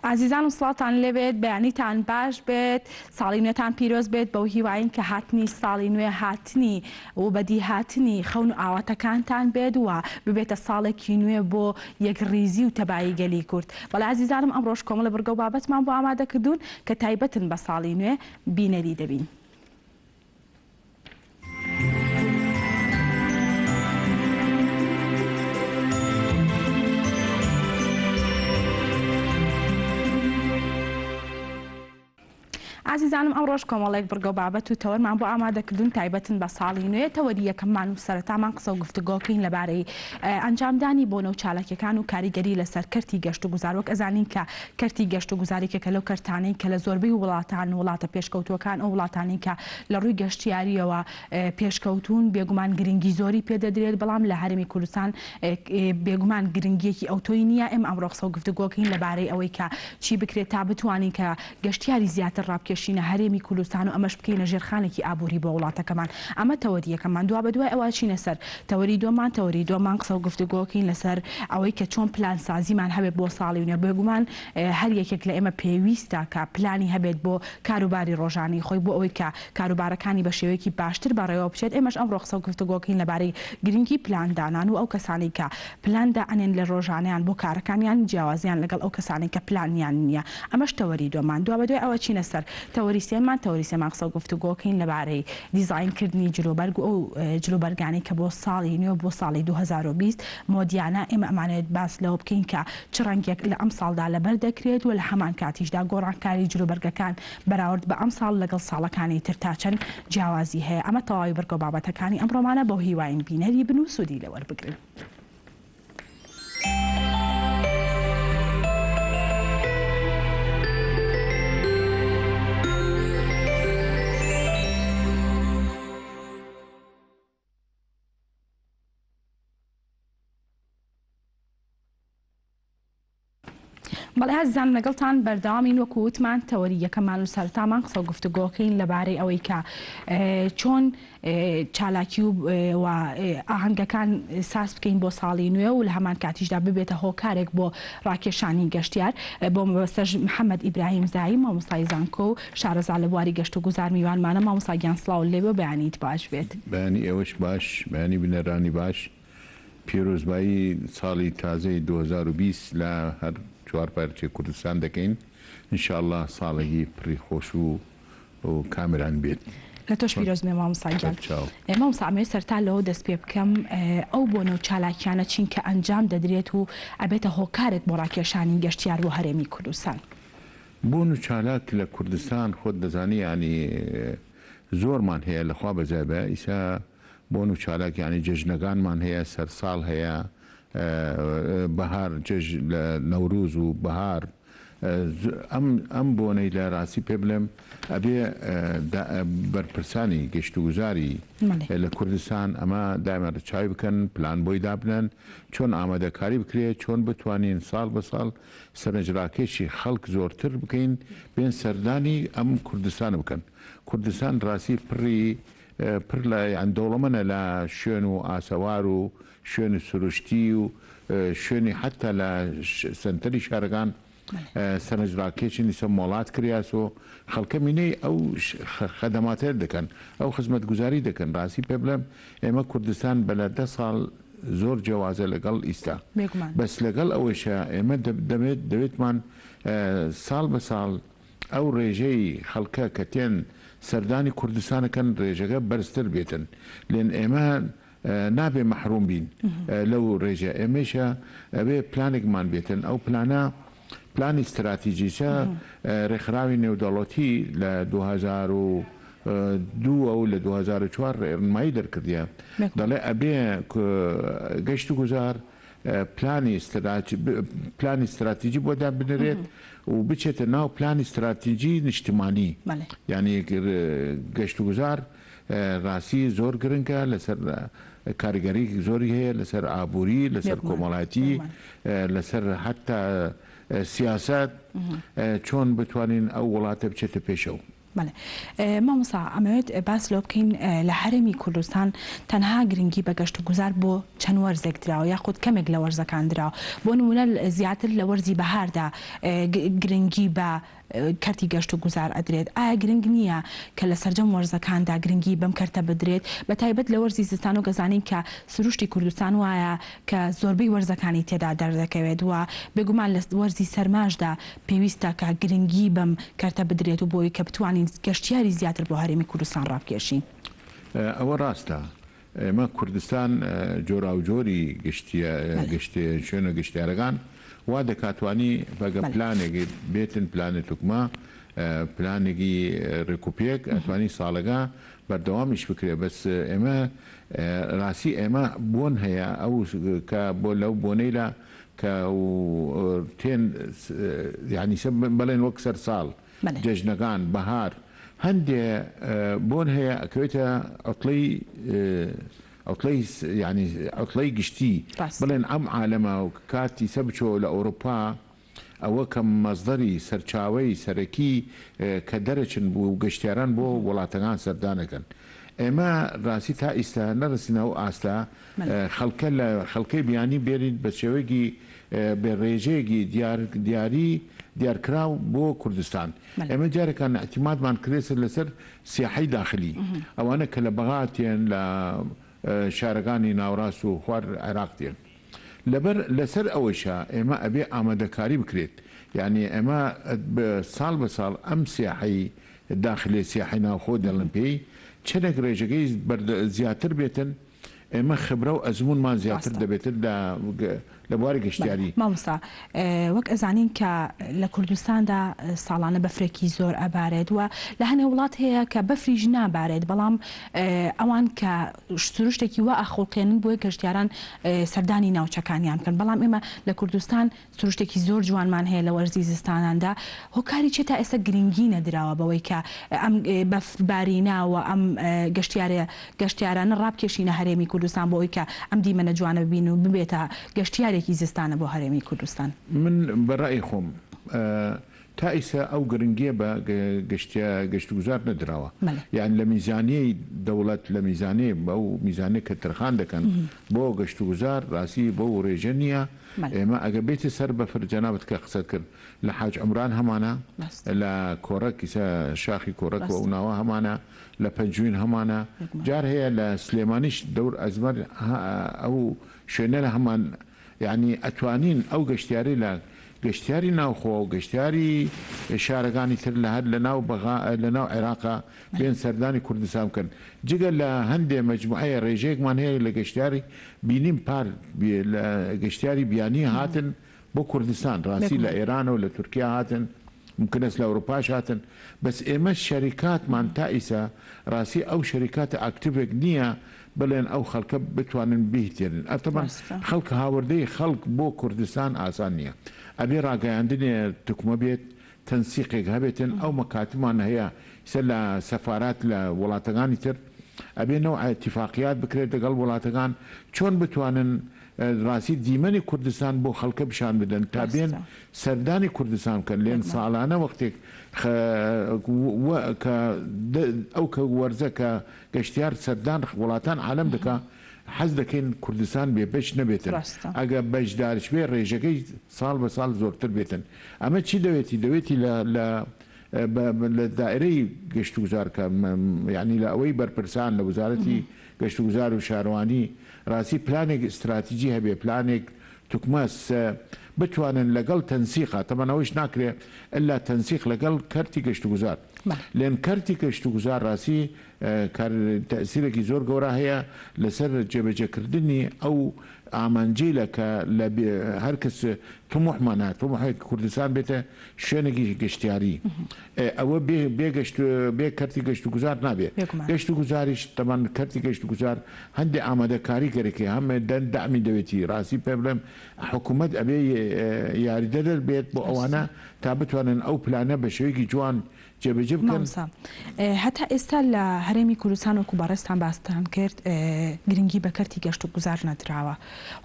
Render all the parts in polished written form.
ئازیزانم سڵاوتان لێبێت بەیانیتان باش بێت ساڵی نوێتان پیرۆز بێت بەو هیواین کە هاتنی ساڵی نوێ هاتنی و بەدی هاتنی خەون و ئاواتەکانتان بێت و ببێتە ساڵێکی نوێ بۆ یەکڕیزی و تەبایی گەلی کورد بەڵێ ئازیزانم ئەمڕۆش کۆمەڵە بڕگە و بابەتمان بۆ ئامادە کردوون کە تایبەتن بە ساڵی نوێ بینەری دەبین. ئازیزانم ئەمڕۆش کۆمەڵێک بڕگە و بابەت و تەوەرمان بۆ ئامادەکردوون تایبەتن بە ساڵی نوێ تەوەری یەکەممان و سەرەتامان قسە و گفتوگۆکەین لەبارەی ئەنجامدانی بۆنە و چالاکیەکان و کاریگەری لەسەر کەرتی گەشت و گوزار وەک ئەزانین کە کەرتی گەشت و گوزار یەکێکە لەو کەرتانەی کە لە زۆربەی وڵاتان وڵاتە پێشکەوتووەکان ئەو وڵاتانەی کە لە ڕووی گەشتیارییەوە پێشکەوتوون بێگومان گرنگی زۆری پێ دەدرێت بەڵام لە هەرێمی کوردستان بێگومان گرنگییەکی ئەوتۆی نییە ئێمە ئەمڕۆ قسە و گفتوگۆکەین لەبارەی ئەوەی کە چی بکرێت تا بتوانین کە گەشتیاری زیاتر ڕابکێشینە هەرێمی کوردستان و ئەمەش بکەینە ژێرخانێکی ئابووری بۆ وڵاتەکەمان. ئەمە تەوەری یەکەممان. دوابەدوای ئەوە ئەچینە سەر تەوەری دووەممان، تەوەری دووەممان قسە و گفتوگۆکەین لەسەر ئەوەی کە چۆن پلانسازیمان هەبێت بۆ ساڵی نوێ. بێگومان هەر یەکێک لە ئێمە پێویستە کە پلانی هەبێت بۆ کاروباری ڕۆژانەی خۆی بۆ ئەوەی کە کاروبارەکانی بە شێوەیەکی باشتر بەڕێوە بچێت. ئێمەش ئەمڕۆ قسە و گفتوگۆکەین لەبارەی گرنگی پلاندانان و ئەو کەسانەی کە پلان دائەنێن لە ڕۆژانەیان بۆ کارەکانیان جیاوازیان لەگەڵ ئەو کەسانەی کە پلانیان نییە ئەمەش تەوەری دووەمان دوابەدوای ئەوە چینە سەر تەوەری سێمان تەوەری سێمان قسە و گفتوگۆکەین لەبارەی دیزاین کردنی جلوبەرگ و ئەو جلوبەرگانەی کە بۆ ساڵی نوێ و بۆ ساڵی 2020 مۆدیانە ئێمە ئەمانەوێت باس لەوە بکەین کە چ ڕەنگێک لە ئەمساڵدا لەبەر دەکرێت و لە هەمان کاتیشدا گۆڕانکاری جلوبەرگەکان بەراورد بە ئەمساڵ لەگەڵ ساڵەکانی تر تا چەند جیاوازی هەیە؟ ئەمە تەواوی بڕگە و بابەتەکانی ئەمڕۆمانە بەو هیواین بینەری بن و سوودی لێ وەربگرن. بەڵێ ئازیزانم لەگەڵتان بەردەوامین وەکو وتمان تەوەری یەکەمان و سەرەتامان قسە و گفتوگۆکەین لەبارەی ئەوەی کە چۆن چالاکی و ئاهەنگەکان ساز بکەین بۆ ساڵی نوێ و لە هەمان کاتیشدا ببێتە هۆکارێک بۆ ڕاکێشانی گەشتیار بۆ مەبەستەش محەممەد ئیبراهیم زایی مامۆستای زانکۆ و شارەزا لە بواری گەشت و گوزار میوانمانە مامۆستا گیان سڵاو لێبێ و بەیانیت باش بێت. بەیانی ئێوەش باش بەیانی بینەرانی باش. پیرۆزبایی ساڵی تازەی 2020 لە هەر چوار پارچەی کوردستان دەکەین ان شاء اللە ساڵێکی پڕی خۆش و کامەران بێت. لە تۆش پیرۆز بێ مامۆستا گیان. سەرچاو. مامۆستا ئەمەوێت سەرتا لەوە دەست پێ بکەم ئەو بۆنە و چالاکیانە چین کە ئەنجام دەدرێت و ئەبێتە هۆکارێک بۆ ڕاکێشانی گەشتیار بۆ هەرێمی کوردستان؟ بۆن و چالاک لە کوردستان خۆت دەزانی یانی زۆرمان هەیە لەخوا بەزای بە ئیسا بۆن و چالاک یانی جەژنەکانمان هەیە سەرساڵ هەیە بەهار جەژ لە نەوروز و بەهار ئەم ئەم بۆنەی لە ڕاستی پێ بڵێم ئەبێ بەرپرسانی گەشتوگوزاری لە کوردستان ئەمە دایمە ڕچاوی بکەن پلان بۆی دابنەن چۆن ئامادەکاری بکرێت چۆن بتوانین ساڵ بە ساڵ سەرنجڕاکێشی خەڵک زۆرتر بکەین بێن سەردانی ئەم کوردستانە بکەن کوردستان ڕاستی پڕی پر لە یان دەوڵەمەنە لە شوێن و ئاسەوار و شوێنی سروشتی و شوێنی حەتا لە سەنتەری شارەکان سەرنجڕاکێشن ئیسە مۆڵات کریاس و خەڵکە مینەی ئەو خەدەماتە دەکەن ئەو خزمەتگوزاری دەکەن ڕاستی پێ بڵێم ئێمە کوردستان بە لە دە ساڵ زۆر جیاوازە لەگەڵ ئیستا بەس لەگەڵ ئەوەیشا ئێمە دەبێت دەوێتمان ساڵ بە ساڵ ئەو ڕێژەی خەڵکە کە تێن سەردانی کوردستان ئەکەن ڕێژەکە بەرزتر بێتن لێن ئێمە نابێ مەحروم بین لەو ڕێژە ئێمەیشە ئەبێ پلانێکمان بێتن ئەو پلانە پلانی ستراتیجیسە ڕێکخراوی نێودەوڵەتی لە 2002 و لە 2004 ڕێنمایی دەرکردیە دەڵێ ئەبێ گەشت و گوزار پلانی پلانی ستراتیجی بۆ دابنرێت و بچێتە ناو پلانی ستراتیجی نیشتمانی یعنی گەشتوگوزار ڕاستی زۆر گرنگە لەسەر کاریگەری زۆری هەیە لەسەر ئابووری لەسەر کۆمەڵایەتی لەسەر حتا سیاسەت چۆن بتوانین ئەو وڵاتە بچێتە پێشەوە. بەڵێ مامۆستا ئەمەوێت باس لەوە بکەین لە هەرێمی کوردستان تەنها گرنگی بە گەشت و گوزار بۆ چەند وەرزێک دراوە یاخود کەمێک لە وەرزەکان دراوە بۆ نمونە زیاتر لە وەرزی بەهاردا گرنگی بە کەرتی گەشت و گوزار ئەدرێت ئایا گرنگ نییە کە لە سەرجەم وەرزەکاندا گرنگی بەم کەرتە بدرێت بە تایبەت لە وەرزی زستان و گەزانین کە سروشتی کوردستان وایە کە زۆربەی وەرزەکانی تێدا دەردەکەوێت و بێگومان لە وەرزی سەرماشدا پێویستە کە گرنگی بەم کەرتە بدرێت و بۆی کە بتوانین گەشتیاری زیاتر بۆ هەرێمی کوردستان ڕابکێشین. ئەوە ڕاستە ئێمە کوردستان جۆراوجۆری گشتیە گشت شوێنە گشتیارەکان وا دەکات توانی بەگە پلانێک بێتن پلانێ توکمە پلانێکی ڕێکوپێک ئەتوانی ساڵەکە بەردەوام ئیش بکرێ بەس ئێمە ڕاستی ئێمە بۆن هەیە ئەو کە بۆ لەو بۆنەیلە کە و تێن یانی سە بەڵێن وەک سەرساڵ جەژنەکان بەهار هەندێ بۆن هەیە ئەکەوێتە عوتڵەی عوتڵەی یانی عوتڵەی گشتی بڵێن ئەم عالەمە و کاتی سە بچۆ لە ئەوروپا ئەوە کە مەسدەری سەرچاوەی سەرەکی کە دەرەچن و گەشتیاران بۆ وڵاتەکان سەردانەکەن ئێمە ڕاستی تا ئیستا نەڕسینە ئەو ئاستە خەڵکە لە خەڵکەی بیانی بێریت بە شێوەیەکی بە ڕێژەیەکی دیار دیاری دیارکراو بۆ کوردستان ئێمە جارێکان ئیعتیمادمان کرێسە لەسەر سیاحەی داخلی ئەوانە کە لە بەغا تێن لە شارەکانی ناوڕاست و خوار عێراق تێن لەبەر لەسەر ئەوەیشە ئێمە ئەبێ ئامادەکاری بکرێت یانی ئێمە ساڵ بە ساڵ ئەم سیاحەی داخلی سیاحەی ناوخۆ دەڵێن پێی چەندێک ڕێژەکەی زیاتر بێتن ئێمە خبرە و ئەزموونمان زیاتر ڕاستە. دەبێتن لە لە بواری بەڵێ گەشتیاری. مامۆستا وەک ئەزانین کە لە کوردستاندا ساڵانە بەفرێکی زۆر ئەبارێت و لە هەنێ وڵات هەیە کە بەفریش نابارێت بەڵام ئەوان کە سروشتێکی وا ئەخوڵقێنن بۆیە گەشتیاران سەردانی ناوچەکانیان بکەن بەڵام ئێمە لە کوردستان سروشتێکی زۆر جوانمان هەیە لە وەرزی زستاناندا، هۆکاری چیە تا ئێستا گرنگی نەدراوە بەوەی کە ئەم بەفر بارینە و ئەم گەشتیارە گەشتیارانە ڕابکێشینە هەرێمی کوردستان بۆ ئەوەی کە ئەم دیمەنە جوانە ببینن و ببێتە گەشتیارێکی زستانە بۆ هەرێمی کوردستان؟ من بە ڕەئی خۆم تا ئیستا ئەو گرنگیە بە گەشتوگوزار نەدراوە یان لە میزانیەی دەوڵەت لە میزانیەی ئەو میزانیە کە ترخان دەکەن بۆ گەشتوگوزار ڕاستی بەو ڕێژە نیە ئێمە ئەگەر بێتە سەر بەفر جەنابت کە قسەت کرد لە حاج عومران هەمانە لە کۆڕەک ئیستا شاخی کۆڕەک و ئەو ناوە هەمانە لە پەنجوین هەمانە جار هەیە لە سلێمانیش دەور ئەزمەر ئەو شوێنە لە هەمان یانی ئەتوانین ئەو گەشتیارەی لە گەشتیاری ناوخۆ و گەشتیاری شارەکانی تر لە هەر لە ناو بەغا لە ناو عێراقا بێن سەردانی کوردستان بکەن جگە لە هەندێ مەجموعەیە ڕێژەیەکمان هەیە لە گەشتیاری بینیم پار لە گەشتیاری بیانی هاتن بۆ کوردستان ڕاستی لە ئێرانەوە لە تورکیا هاتن ممکنەس لە ئەوروپاش هاتن بەس ئێمە شەریکاتمان تا ئیسە ڕاستی ئەو شەریکاتە ئاکتیڤێک نییە بڵێن ئەو خەڵکە بتوانن بیهتێنن ئەتەبەن خەڵک هاوردەی خەڵک بۆ کوردستان ئاسان نییە ئەبێ ڕاگەیاندنێ توکمە بێت تەنسیقێک هەبێتن ئەو مەکاتبمان هەیە ئیسە لە سەفارات لە وڵاتەکانی تر ئەبێ نەوعە ئیتیفاقیات بکرێت لەگەڵ وڵاتەکان چۆن بتوانن ڕاستی دیمەنی کوردستان بۆ خەڵکە پیشان بدەن تا بێن سەردانی کوردستان بکەن لێن ساڵانە وەختێک کە ئەو کە وەرزە کە گەشتیار سەردان وڵاتان عالەم دەکا حەز دەکەین کوردستان بێ بەش نەبێتن ئەگە بەشدارش بێ ڕێژەکەی ساڵ بە ساڵ زۆرتر بێتن ئەمە چی دەوێتی دەوێتی لە لە لە دائرەی گەشتوگوزار کە یانی لە ئەوەی بەرپرسان لە وزارەتی گەشتوگوزار و شارەوانی ڕاستی پلانێک ئیستراتیجی هەبێ پلانێک توکمە بتوانن لەگەڵ تەنسیقا تەبعەن ئەوەیش ناکرێ ئیلا تەنسیق لەگەڵ کەرتی گەشتوگوزار لێن کەرتی گەشتوگوزار ڕاستی کار تەئسیرێکی زۆر گەورە هەیە لەسەر جێبەجێکردنی ئەو ئامانجەیلە کە لە هەر کەس تموحمانە تموحێک کوردستان بێتە شوێنێکی گەشتیاری ئەوە بێ بێ گەشت بێ کەرتی گەشتوگوزار نابێ گەشتوگوزاریش تەبعەن کەرتی گەشتوگوزار هەندێ ئامادەکاری گەرەکێ هەم دەعمی دەوێتی ڕاستی پێ بڵێم حکوومەت ئەبێ یاریدەدەر بێت بۆ ئەوانە تا بتوانن ئەو پلانە بە شێوەیەکی جوان جێبەجێ بکەن. مامۆستا هەتا ئێستا لە هەرێمی کوردستان وەکو بەڕێزتان باستان کرد گرنگی بە کەرتی گەشت و گوزار نەدراوە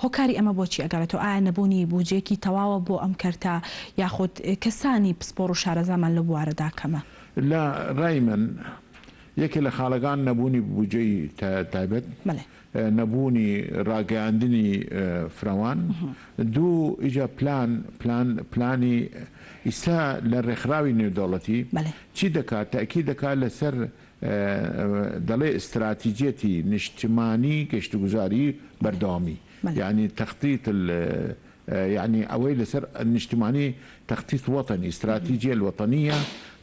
هۆکاری ئەمە بۆچی ئەگەڕێتەوە ئایا نەبوونی بوجەیەکی تەواوە بۆ ئەم کەرتە یاخود کەسانی پسپۆڕ و شارەزامان لەو بوارەدا کەمە؟ لە ڕای من یەکێ لە خاڵەکان نەبوونی بودجەی تایبەت، نەبوونی ڕاگەیاندنی فراوان، دوو ئیجا پلان پلان پلانی ئیستا لە ڕێکخراوی نێودەوڵەتی چی دەکات تەئکید دەکات لەسەر دەڵێ ئیستراتیجیەتی نیشتمانی گەشتوگوزاری بەردەوامی یانی تخطیط یەعنی ئەوەی لەسەر نیشتمانی تخطیط وطنی استراتیجیە الوطنیە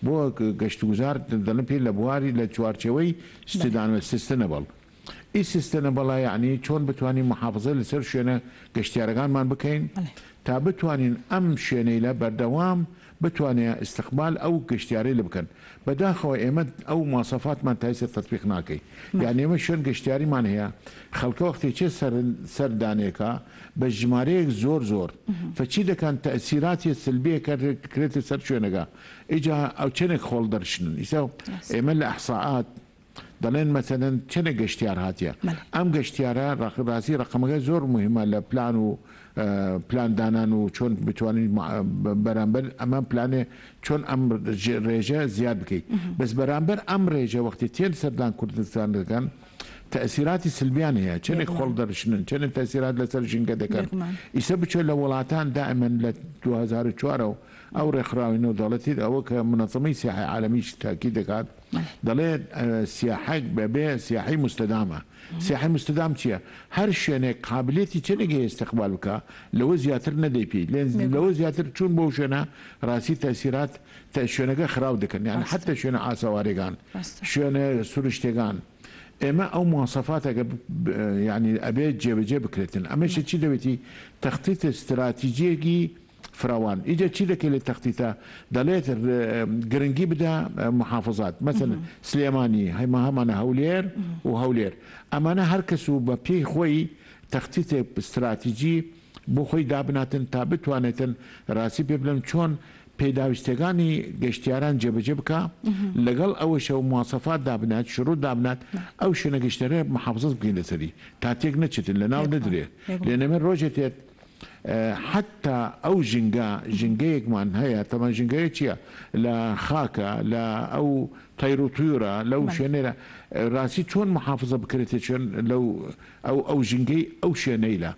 بۆ گەشتوگوزار دەڵێن پێی لە بواری لە چوارچێوەی ستدانە سستنەبڵ ئی سستنەبڵە یەعنی چۆن بتوانین محافزە لەسەر شوێنە گەشتیارەکانمان بکەین تا بتوانین ئەم شوێنەیلە بەردەوام بتوانێ ئیستقبال ئەو گەشتیارەیلە بکەن بەداخەوە ئێمە ئەو مواسەفاتمان تایسە تەتبیق ناکەی یانی ئێمە شوێن گەشتیاریمان هەیە خەڵکە وەختی چێ سەر سەر دانێکا بە ژمارەیەک زۆر زۆر فەچی دەکەن تەئسیراتێ سلبیە کرێتە سەر شوێنەکە ئیجا ئەو چەنێک خۆڵ دەرشنن ئیسا ئێمە لە ئەحسائات دەڵێن مەسەلەن چەنێک گەشتیار هاتیە ئەم گەشتیارە ڕاستی ڕەقەمەکە زۆر موهیمە لە پلان و پلان دانان و چۆن بتوانین بەرامبەر ئەمە پلانێ چۆن ئەم ڕێژە زیاد بکەیت بەس بەرامبەر ئەم ڕێژە وەختی تێن سەردان کوردستان دەکەن تەئسیراتی سلبیان هەیە چەنێک خۆڵ دەرشنن چەنێک تەئسیرات لەسەر ژینگە دەکەن ئیسە بچۆ لە وڵاتان دائما لە 2004 ەوە ئەو ڕێکخراوی نێودەوڵەتی ئەوە کە منەزەمەی سیاحی عالەمیش تاکید دەکات دەڵێت سیاحەک بەبێ سیاحەی موستەدامە. سیاحەی مستەدام چییە؟ هەر شوێنێک قابلیەتی چەندێک هەیە ئیستقبال بکا لەوە زیاتر نەدەی پێی لەوە زیاتر چوون بۆ شوێنە ڕاستی تەئسیرات شوێنەکە خراو دەکەن یان حەتتا شوێنە ئاسەوارێگان شوێنە سروشتێگان ئێمە ئەو مواسەفاتە گە یانی ئەبێ جێبەجێ بکرێتن ئەمەشە چی دەوێتی تەختیت ستراتیجیەکی فراوان ئیجا چی دەکەی لە تەختیتە دەڵێت گرنگی بدە محافظات مەسەن سلێمانی هەیمە هەمانە هەولێر و هەولێر ئەمانە هەر کەس و بە پێی خۆی تەختیتێک ستراتیجی بۆ خۆی دابناتن تا بتوانێتن ڕاستی پێ بلێم چۆن پێداویستیەکانی گەشتیاران جێبەجێ بکا لەگەڵ ئەوەشەوە مواسەفات دابنات شروط دابنات ئەو شوێنە گەشتیارە محافظەت بکەین لەسەری تا تێک نەچێتن لەناو نەدرێ لێ نەمێ ڕۆژێ تێت حەتتا ئەو ژینگە، ژینگەیەکمان هەیە، تەبعەن ژینگەیە چییە؟ لە خاکە، لە ئەو تەیر و تویرە، لەو شوێنەیە، ڕاستی چۆن محافزە بکرێتە شوێن لەو ئەو ئەو ژینگەی ئەو شوێنەیلە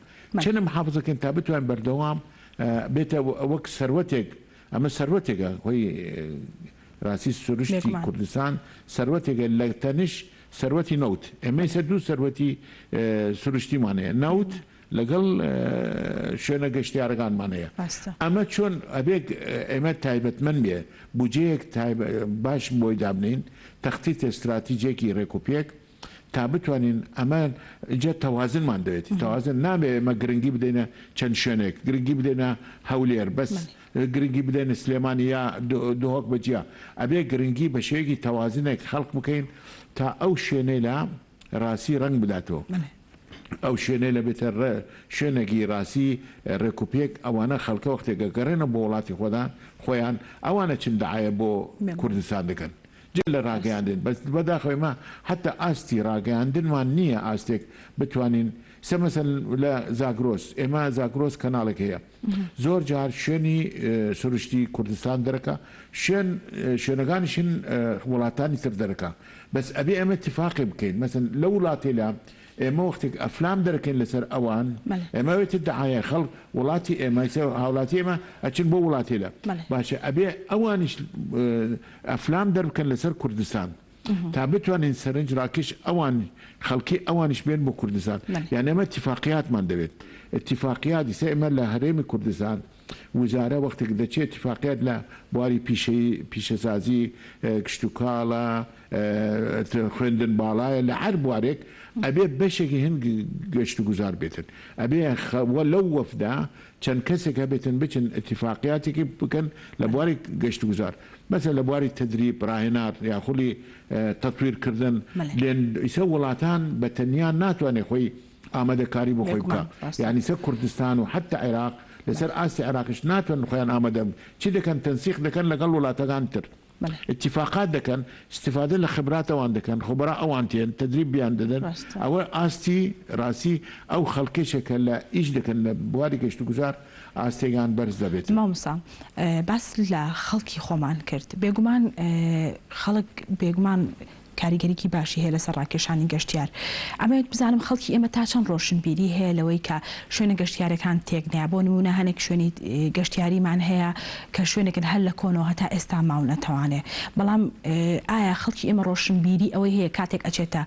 چەنە محافزە کەین تا بتوانین بەردەوام بێتە وەک سەروەتێک، ئەمە سەروەتێکە خۆی ڕاستی سروشتی کوردستان سەروەتێکە لە تەنیشت سەروەتی نەوت، ئێمە ئیستا دوو سەروەتی سروشتیمان هەیە، نەوت لەگەڵ شوێنە گەشتیارەکانمان هەیە ئەمە چۆن ئەبێ ئێمە تایبەتمەند بێ بودجەیەک باش بۆی دابنین تەختیتە ستراتیجێکی ڕێکوپێک تا بتوانین ئەمە جە تەوازنمان دەوێت تەوازن نابێ ئێمە گرنگی بدەینە چەند شوێنێک گرنگی بدەینە هەولێر بەس گرنگی بدەینە سلێمانی یا دهۆک بەجیا ئەبێ گرنگی بە شێوەیەکی تەوازنێک خەڵق بکەین تا ئەو شوێنەیلە ڕاستی ڕەنگ بداتەوە ئەو شوێنەی لە بێتە ڕێ شوێنێکی ڕاستی ڕێک و پێک ئەوانە خەڵکە وەختێک گەگەڕێنەوە بۆ وڵاتی خۆدان خۆیان ئەوانە چن دەعایە بۆ کوردستان دەکەن جل لە ڕاگەیاندن بەس بەداخەوە ئێمە حەتا ئاستی ڕاگەیاندنمان نییە ئاستێک بتوانین سە مەسەن لە زاگرۆس ئێمە زاگرۆس کەناڵێک هەیە زۆر جار شوێنی سروشتی کوردستان دەرەکا شوێن شوێنەکانیشن وڵاتانی تر دەرەکا بەس ئەبێ ئێمە تفاقێ بکەین مەسەن لە وڵاتێلا ئێمە وەختێک ئەفلام دەرەکەین لەسەر ئەوان ئێمە ئەوێتە دەعایە خەڵک وڵاتی ئێمە هاوڵاتی ئێمە ئەچن بۆ وڵاتێلە باشە ئەبێ ئەوانیش ئەفلام دەربکەن لەسەر کوردستان تا بتوانین سەرنج ڕاکێش ئەوان خەڵکی ئەوانیش بێن بۆ کوردستان یان ئێمە اتفاقیاتمان دەوێت اتفاقیات ئیستا ئێمە لە هەرێمی کوردستان وزارە وەختێک دەچێت اتفاقیات لە بواری پیشەیی پیشەسازی کشتوکاڵە خوێندن باڵایە لە هەر بوارێک ئەبێ بەشێکی هەند گەشت و گوزار بێتن ئەبێ وە لەو وەفدا چەند کەسێک هەبێتن بچن اتفاقیاتێکی بکەن لە بواری گەشت و گوزار مەسەلەن لە بواری تدریب، ڕاهێنان یا خولی تەتویر کردن لێن ئیسە وڵاتان بە تەنیا ناتوانێ خۆی ئامادەکاری بۆ خۆی بکا یانی ئیسە کوردستان و حەتتا عێراق لەسەر ئاستی عێراقیش ناتوانن خۆیان ئامادە چی دەکەن تەنسیق دەکەن لەگەڵ وڵاتەکان تر. ئیتیفاقات دەکەن ئیستیفادە لە خبرات ئەوان دەکەن خوبەرا ئەوان تێن تەدریبیان دەدەن ئەوە ئاستی ڕاستی ئەو خەڵکێشە کە لە ئیش دەکەن لە بواری گەشتوگوزار ئاستێگان بەرز دەبێتن. مامۆستا باست لە خەڵکی خۆمان کرد بێگومان خەڵک بێگومان کاریگەریی باشی هەیە لەسەر ڕاکێشانی گەشتیار. ئەمەوێت بزانم خەڵکی ئێمە تا چەند ڕۆشنبیری هەیە لەوەی کە شوێنە گەشتیارەکان تێک نەیا؟ بۆ نموونە هەنێک شوێنی گەشتیاریمان هەیە کە شوێنێکن هەر لە کۆنەوە هەتا ئێستا ماونەتەوانێ بەڵام ئایا خەڵکی ئێمە ڕۆشنبیری ئەوەی هەیە کاتێک ئەچێتە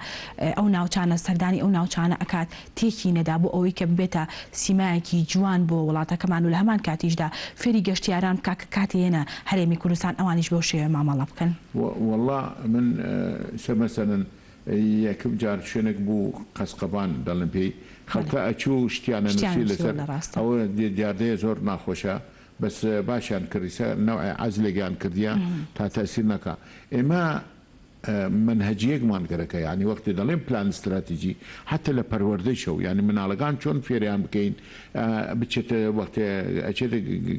ئەو ناوچانە سەردانی ئەو ناوچانە ئەکات تێکی نەدا بۆ ئەوەی کە ببێتە سیمایەکی جوان بۆ وڵاتەکەمان و لە هەمان کاتیشدا فێری گەشتیاران بکا کە کاتێ یەنە هەرێمی کوردستان ئەوانیش بەو شێوەیە مامەڵە بکەن؟ وەڵا من سە مەسەلەن یەکم جار شوێنێک بوو قەسقەبان دەڵێن پێی خەڵکە ئەچوو شتیان شتیان ئەنووسی نووسیوە لەسەر لە ڕاستە. ئەوە دیاردەیە زۆر ناخۆشە بەس باشیان کرد ئیسە نەوعێ عەزلێکیان کردیە تا تەئسیر نەکا ئێمە مەنهەجیەکمان گەرەکە یانی وەختی دەڵێم پلان ستراتیجی حەتە لە پەروەردەیشەو یانی مناڵەکان چۆن فێریان بکەین بچێتە وەختێ ئەچێتە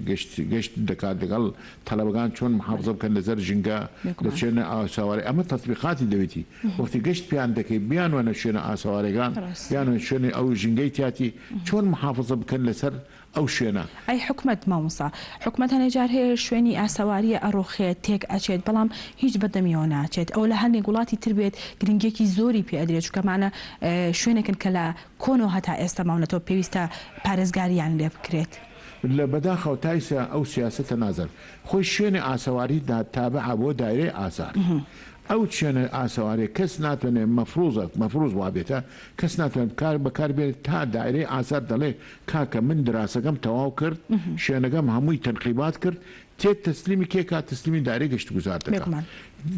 گەشت گەشت دەکات لەگەڵ تەلەبەکان چۆن محافزە بکەن لەسەر ژینگە لە شوێنە ئاسەواری ئەمە تەتبیقاتی دەوێتی وەختی گەشت پێیان دەکەی بیانوەنە شوێنە ئاسەوارەکان بیانوەنە شوێنی ئەو ژینگەی تیاتی چۆن محافزە بکەن لەسەر ئەو شوێنە. ئەی حکومەت مامۆستا حکومەت هەنێ جار هەیە شوێنی ئاسەواریە ئەڕوخێت تێک ئەچێت بەڵام هیچ بە دەمیەوە ناچێت ئەوە لە هەنێک وڵاتی تر بێت گرنگیەکی زۆری پێ ئەدرێت چونکە ئەمانە شوێنێکن کە لە کۆنەوە هەتا ئێستا ماونەتەوە پێویستە پارێزگاریان لێ بکرێت. لە بەداخەوە تایسە ئەو سیاسەتە نازانم خۆی شوێنی ئاسەواری تابعە بۆ دایرەی ئاسار ئەو شوێنە ئاسەوارێ کەس ناتوانێ مەفروزە مەفروز وابێتە کەس ناتوانێت کار بەکار بێنێت تا دایرەی ئاسار دەڵێ کاکە من دراسەکەم تەواو کرد شوێنەکەم هەمووی تەنقیبات کرد تێت تەسلیمی کێ کات تەسلیمی دارەی گەشتوگوزار دەکات بێگومان.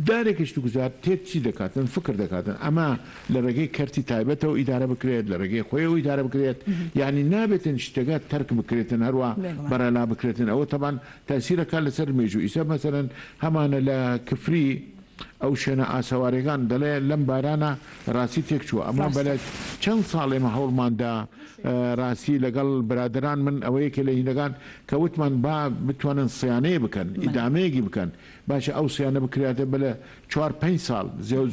دارەی گەشتوگوزار تێت چی دەکاتن فکر دەکاتن ئەمە لە ڕێگەی کەرتی تایبەتەوە ئیدارە بکرێت لە ڕێگەی خۆیەوە ئیدارە بکرێت یانی نابێتن شتەکە تەرک بکرێتن هەروا بێگومان. بەرەلا بکرێتن ئەوە تەبان تەئسیرەکات لەسەر مێژوو ئیسە مەسەلەن هەمانە لە کفری ئەو شوێنە ئاسەوارەکان دەڵێ لەم بارانە ڕاستی تێکچووە ئەمە ڕاستە. بەلە چەند ساڵ ئێمە هەوڵمان دا ڕاستی لەگەڵ برادەران من ئەوە یەکێ لە هینەکان کە وتمان با بتوانن صیانەیە بکەن ئیدامەیەکی بکەن باشە ئەو صیانە بکراتە بەلە چوار پەنج ساڵ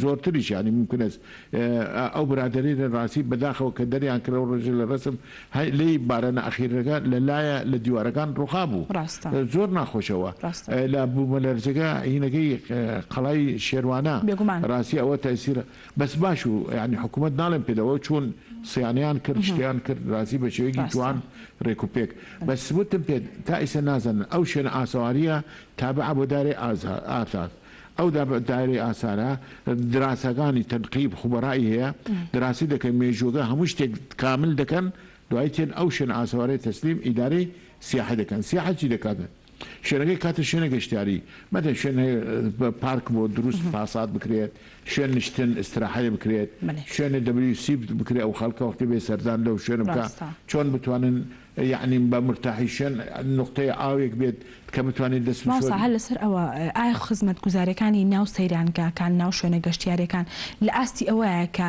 زۆرتریش یانی ممکنە ئەو برادەرەی لە ڕاستی بەداخەوە کە دەریان کرد ئەو ڕۆژە لە ڕەسم لێی بارانە ئەخیرەکە لە لایە لە دیوارەکان ڕوخا بوو ڕاستە. زۆر ناخۆشەوە ڕاستە. لە بوومەلەرزەکە هینەکەی قەڵای شێروانە بێگومان. ڕاستی ئەوە تەئسیرە بەس باش و یانی حکوومەت ناڵێم پێدەوە چوون سیانەیان کرد شتیان کرد ڕاستی بە شێوەیەکی ڕاستە. جوان ڕێک و پێک بەس وتم پێت تا ئیسە نازانن ئەو شوێنە ئاسەوارییە تابعە بۆ دارەی ئاسار ئەو دایرەی ئاسارە دراسەکانی تەنقیب خوبەرائی هەیە دراسی دەکەن مێژووەکە هەموو شتێک کامل دەکەن دوایی تێن ئەو شوێنە ئاسەوارەی تەسلیم ئیدارەی سیاحە دەکەن سیاحە چی دەکات شوێنەکەی کاتە شوێنە گەشتیاری مەتەن شوێن پارک بۆ دروست پاسات بکرێت شوێن نیشتن ئیستراحەیە بکرێت شوێنە WC بکرێت ئەو خەڵکە وەختی بێ سەردان لەو شوێنە بکا چۆن بتوانن یەعنی بە مورتاحی شوێن نوقتەی ئاوێک بێت کە بتوانێت دەست مامۆستا بشۆری. هەر لەسەر ئەوە ئایا خزمەتگوزاریەکانی ناو سەیرانگاکان ناو شوێنە گەشتیاریەکان لە ئاستی ئەوەیە کە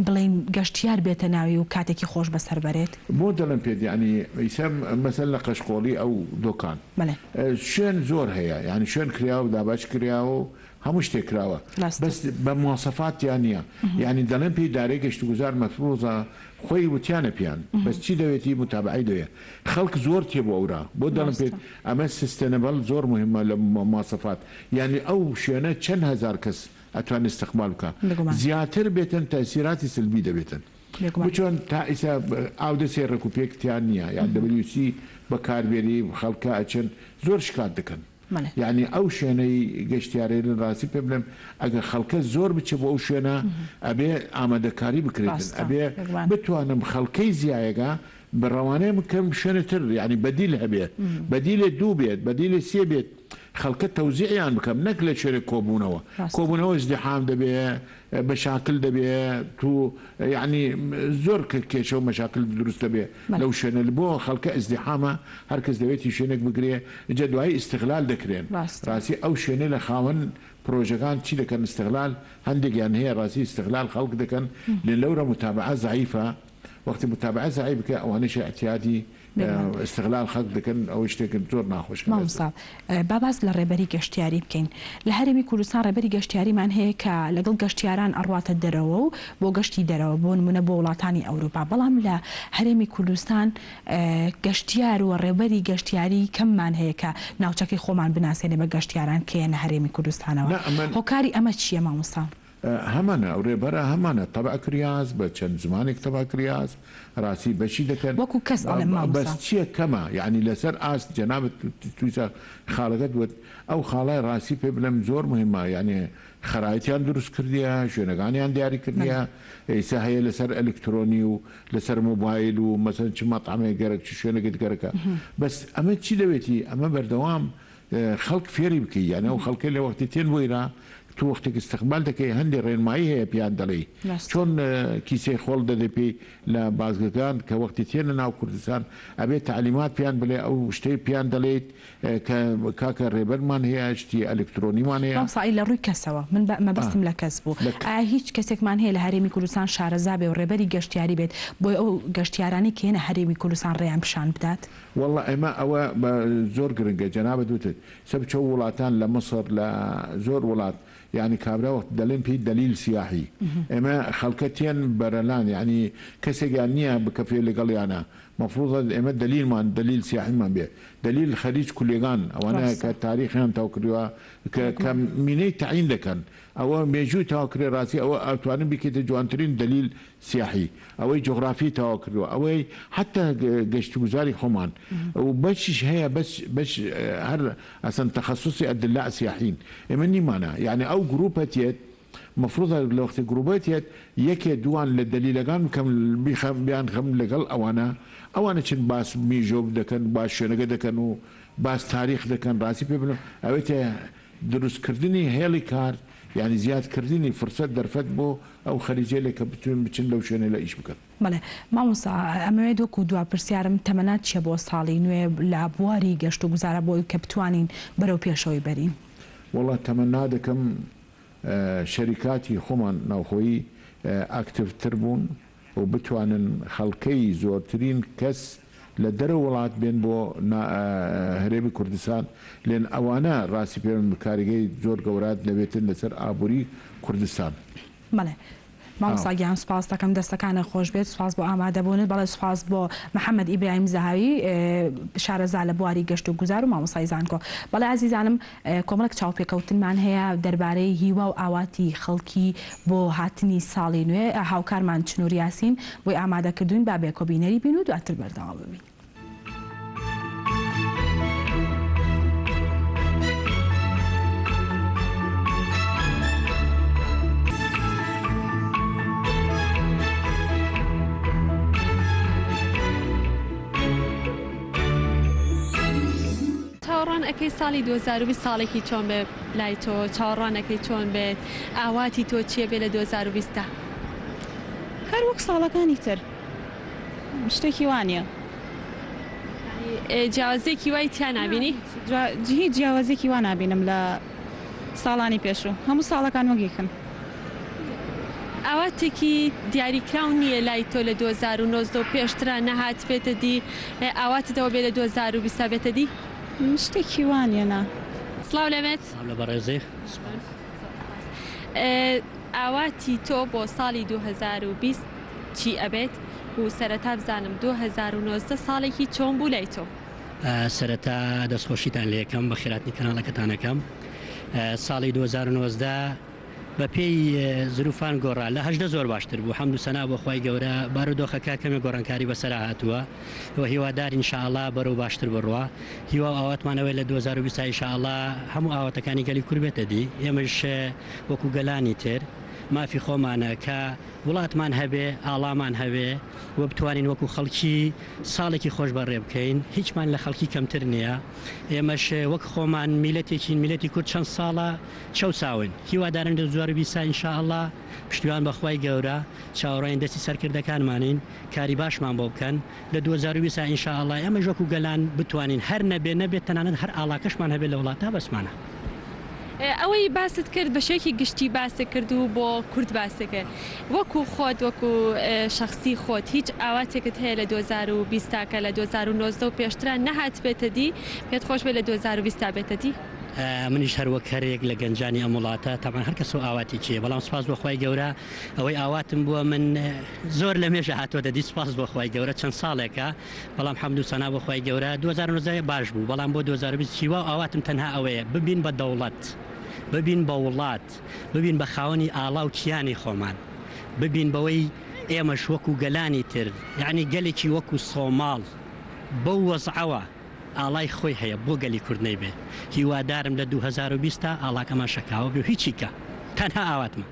بڵێین گەشتیار بێتە ناوی و کاتێکی خۆش بەسەر بەرێت؟ بۆ دەڵێم پێت یەعنی ئیسە مەسەلەن لە قەشقۆڵی ئەو دۆکان بەڵێ. شوێن زۆر هەیە یەعنی شوێن کراوە و دابەش کراوە و هەموو شتێک کراوە بەس بە مواسەفات تیا نیە یانی دەڵێم پێی دارەی گەشتوگوزار مەفروزە خۆی وتیانە پیان بەس چی دەوێتی موتابەعەی دەوێ خەڵک زۆر تێ بۆ ئەورا بۆ دەڵێم پێت ئەمە sustainable زۆر مهمە لە مواسەفات یانی ئەو شوێنە چەند هەزار کەس ئەتوانێ استقبال بکا زیاتر بێتن تەئسیراتی سلبی دەبێتن بچۆن تا ئیسا ئاودەسێ ڕێک و پێک تیا نیە یان WC بەکاربێنی خەڵکە ئەچن زۆر شکات دەکەن. یانی ئەو شوێنەی گەشتیارەیلن ڕاستی پێ بلێم ئەگەر خەڵکە زۆر بچێ بۆ ئەو شوێنە ئەبێ ئامادەکاری بکرێتن ئەبێ بتوانم خەڵکەی زیایەگە بە ڕەوانەی بکەم شوێنە تر یانی بەدیل هەبێ بەدیلێ دوو بێت بەدیلێ سێ بێت خەڵکە تەوزیعیان بکەم نەک لە شوێنێک کۆبوونەوە کۆبوونەوە ازدحام دەبێ مەشاکل دەبێ تو یەعنی زۆر کێشە و مەشاکل دروست دەبێ لەو شوێنە بۆ خەڵکە ئیزدیحامە هەرکەس دەوێتی شوێنێک بگرێ ئینجا دوایی ئیستغلال دەکرێن ڕاستی ئەو شوێنەی لە خاوەن پرۆژەکان چی دەکەن ئیستغلال هەندێکیان هەیە ڕاستی ئیستغلال خەڵک دەکەن لێ لەورە موتابەعە زەعیفە وەختی موتابەعە زەعیف بکە ئەوانەیش ئیعتیادی. استغلال خەڵک دەکەن ئەوە شتێکە زۆر ناخۆشە. مامۆستا با باس لە ڕێبەری گەشتیاری بکەین. لە هەرێمی کوردستان ڕێبەری گەشتیاریمان هەیە کە لەگەڵ گەشتیاران ئەڕواتە دەرەوە و بۆ گەشتی دەرەوە بۆ نمونە بۆ وڵاتانی ئەوروپا بەڵام لە هەرێمی کوردستان گەشتیار و ڕێبەری گەشتیاری کەممان هەیە کە ناوچەکەی خۆمان بناسێنێ بە گەشتیاران کە یەنە هەرێمی کوردستانەوە. هۆکاری ئەمە چییە مامۆستا؟ هەمانە ئەو رێبەرە هەمانە تەبع کریاس بە چەند زمانێک تەبع کریاس راسی بەشی دەکەن وەکو کەس ئەڵێم بەس مامۆستا. چیە کەمە یانی لەسەر ئاست جەنابت تویسە خاڵەکەت وت ئەو خاڵای راسی پێ بلێم زۆر مهمە یانی خەرایتیان دروست کردیە شوێنەکانیان دیاری کردیە ئیسە هەیە لەسەر ئەلکترۆنی و لەسەر مۆبایل و مەسەن چ مەتعەمێک گەرەک چ شوێنێکت گەرەکە بەس ئەمە چی دەوێتی ئەمە بەردەوام خەڵک فێری بکەی یانی ئەو خەڵکەی لە وەختی تێن بۆیرا تۆ وەختێک استقبال دەکەی هەندێ ڕێنمایی هەیە پێیان دەڵێی چۆن کیسەی خۆڵ دەدەی پێی لە بازگەکان کە وەختی تێنە ناو کوردستان ئەبێ تەعلیمات پێیان بڵێ ئەو شتەی پێیان دەڵێیت کە کاکە ڕێبەرمان هەیە شتی ئەلکترۆنیمان هەیە. مامۆستا ئەی لە ڕووی کەسەوە من مەبەستم لە کەس بوو ئایا هیچ کەسێکمان هەیە لە هەرێمی کوردستان شارەزا بێ و ڕێبەری گەشتیاری بێت بۆی ئەو گەشتیارانەی کە یەنە هەرێمی کوردستان ڕێیان پیشان بدات؟ وەڵا ئێمە ئەوە بە زۆر گرنگە جەنابت وتت سە بچۆ وڵاتان لە مصر لە زۆر وڵات یانی کابرا وەخت دەلێن پێی دەلیل سیاحی ئێمە خەڵکە تێن بەرەلان یانی کەسێکیان نیە بکەفێ لەگەڵیانا مەفروزە ئێمە دەلیلمان دەلیل سیاحیمان بێ دەلیل خەریج کولێگان ئەوانە کە تاریخیان تاو کردوە کە کە مینەی تەعین دەکەن ئەوە مێژووی تاو کرێ ڕاستی ئەوە ئەتوانن بیکەیتە جوانترین دەلیل سیاحی، ئەوەی جوغرافی تەواو کردووە، ئەوەی حەتا گەشتوگوزاری خۆمان و بەشیش هەیە بەس بەش هەر ئەسەن تەخەسوسی ئەدلاء سیاحین ئێمە نیمانە یانی ئەو گروپە تێت مەفروزە لە وەختی گروپە تێت یەکێ دووان لە دەلیلەکان بکەم بیخەم بیانخەم لەگەڵ ئەوانە ئەوانە چن باس میژۆ دەکەن باس شوێنەکە دەکەن و باس تاریخ دەکەن ڕاستی پێ بڵێم ئەوێتە دروست کردنی هێڵی کار یانی زیاد کردنی فرسەت دەرفەت بۆ ئەو خەریجەیلە کە بتوێن بچن لەو شوێنەیلە ئیش بکەن. بەڵێ مامۆستا ئەمەوێت وەکو دوا پرسیارم تەمەنات چیە بۆ ساڵی نوێ لە بواری گەشت و گوزارە بۆی کە بتوانین بەرەو پێشەوەی بەرین؟ وەڵا تەمەنا دەکەم شەریکاتی خۆمان ناوخۆیی ئاکتیڤ تر بوون و بتوانن خەڵکەی زۆرترین کەس لە دەرەوە وڵات بێن بۆ هەرێمی کوردستان لێن ئەوانە ڕاستی پێ کاریگەی زۆر گەورات دەبێتن لەسەر ئابووری کوردستان. بەڵێ مامۆستا گیان سوپاست دەکەم دەستەکانت خۆش بێت سوپاس بۆ ئامادەبوونت بەڵێ سوپاس بۆ محەمەد ئیبراهیم زەهاوی شارەزا لە بواری گەشت و گوزار و مامۆستای زانکۆ بەڵێ ئازیزانم کۆمەڵێک چاوپێکەوتنمان هەیە دەربارەی هیوا و ئاواتی خەڵکی بۆ هاتنی ساڵی نوێ، هاوکارمان چنور یاسین بۆی ئامادەکردووین، با بێکۆ بینەری بین و دواتر بەردەوام ببین. چاوەڕوان ئەکەی ساڵی 2020 ساڵێکی چۆن بێ لای تۆ چاوەڕوان ئەکەی چۆن بێت ئاواتی تۆ چیە بێ لە 2020 دا؟ هەر وەک ساڵەکانی تر شتێکی وا نیە. یانی جیاوازیەکی وای تیا نابینی؟ هیچ جیاوازیەکی وا نابینم لە ساڵانی پێشوو هەموو ساڵەکان وەک یەکن. ئاواتێکی دیاریکراو نییە لای تۆ لە 2019 و پێشترا نەهاتبێتە دی ئاواتت ئەوە بێ لە 2020 تا بێتە دی؟ شتێکی وا نییە نا. سڵاو لێبێت. سڵاو لە بەڕێزی. سوپاس. ئاواتی تۆ بۆ ساڵی 2020 چی ئەبێت و سەرەتا بزانم 2019 ساڵێکی چۆن بوو لای تۆ؟ سەرەتا دەستخۆشیتان لێکەم بەخێراتنی کەناڵەکەتان ئەکەم ساڵی 2019 بە پێی زروفان گۆڕا لە 18 زۆر باشتر بوو حەمد و سەنا بۆ خوای گەورە بارودۆخەکە کەمێک گۆڕانکاری بەسەرا هاتووە و هیوادارین ان شاء اللە بەرەو باشتر بڕوا هیوا و ئاواتمان ئەوەیە لە 2020 ان شاء اللە هەموو ئاواتەکانی گەلی کورد بێتە دی ئێمەش وەکو گەلانی تر مافی خۆمانە کە وڵاتمان هەبێ ئاڵامان هەبێ و بتوانین وەکو خەڵکی ساڵێکی خۆش بەڕێ بکەین هیچمان لە خەڵکی کەمتر نییە ئێمەش وەک خۆمان میلەتێکین میلەتی کورد چەند ساڵە چەوساون هیوادارم لە 2020 ان شاء اللە پشتیوان بە خوای گەورە چاوەڕوانی دەستی سەرکردەکانمانین کاری باشمان بۆ بکەن لە 2020 ان شاء اللە ئێمەش وەکو گەلان بتوانین هەر نەبێ نەبێت تەنانەت هەر ئاڵاکەشمان هەبێت لە وڵاتا بەسمانە. ئەوەی باست کرد بە شێوەیەکی گشتی باست کرد و بۆ کورد باست کرد وەکو خۆت وەکو شەخسی خۆت هیچ ئاواتێکت هەیە لە 2020 تا کە لە 2019 و پێشترا نەهاتبێتە دی پێت خۆش بێت لە 2020 تا بێتە دی؟ منیش هەر وەک هەرێک لە گەنجانی ئەم وڵاتە تەبعەن هەر کەس و ئاواتێکی هەیە بەڵام سوپاس بۆ خوای گەورە ئەوەی ئاواتم بووە من زۆر لە مێژە هاتۆتە دی سوپاس بۆ خوای گەورە چەند ساڵێکە بەڵام حەمد و سەنا بۆ خوای گەورە 2019 باش بوو بەڵام بۆ 2020 هیوا و ئاواتم تەنها ئەوەیە ببین بە دەوڵەت ببین بە وڵات ببین بە خاوەنی ئاڵا و کیانی خۆمان ببین بەوەی ئێمەش وەکو گەلانی تر یەعنی گەلێکی وەکو سۆماڵ بەو وەزعەوە ئاڵای خۆی هەیە بۆ گەلی کورد نەیبێ هیوادارم لە 2020 تا ئاڵاکەمان شەکاوە بێ و هیچی کە تەنها ئاواتمە.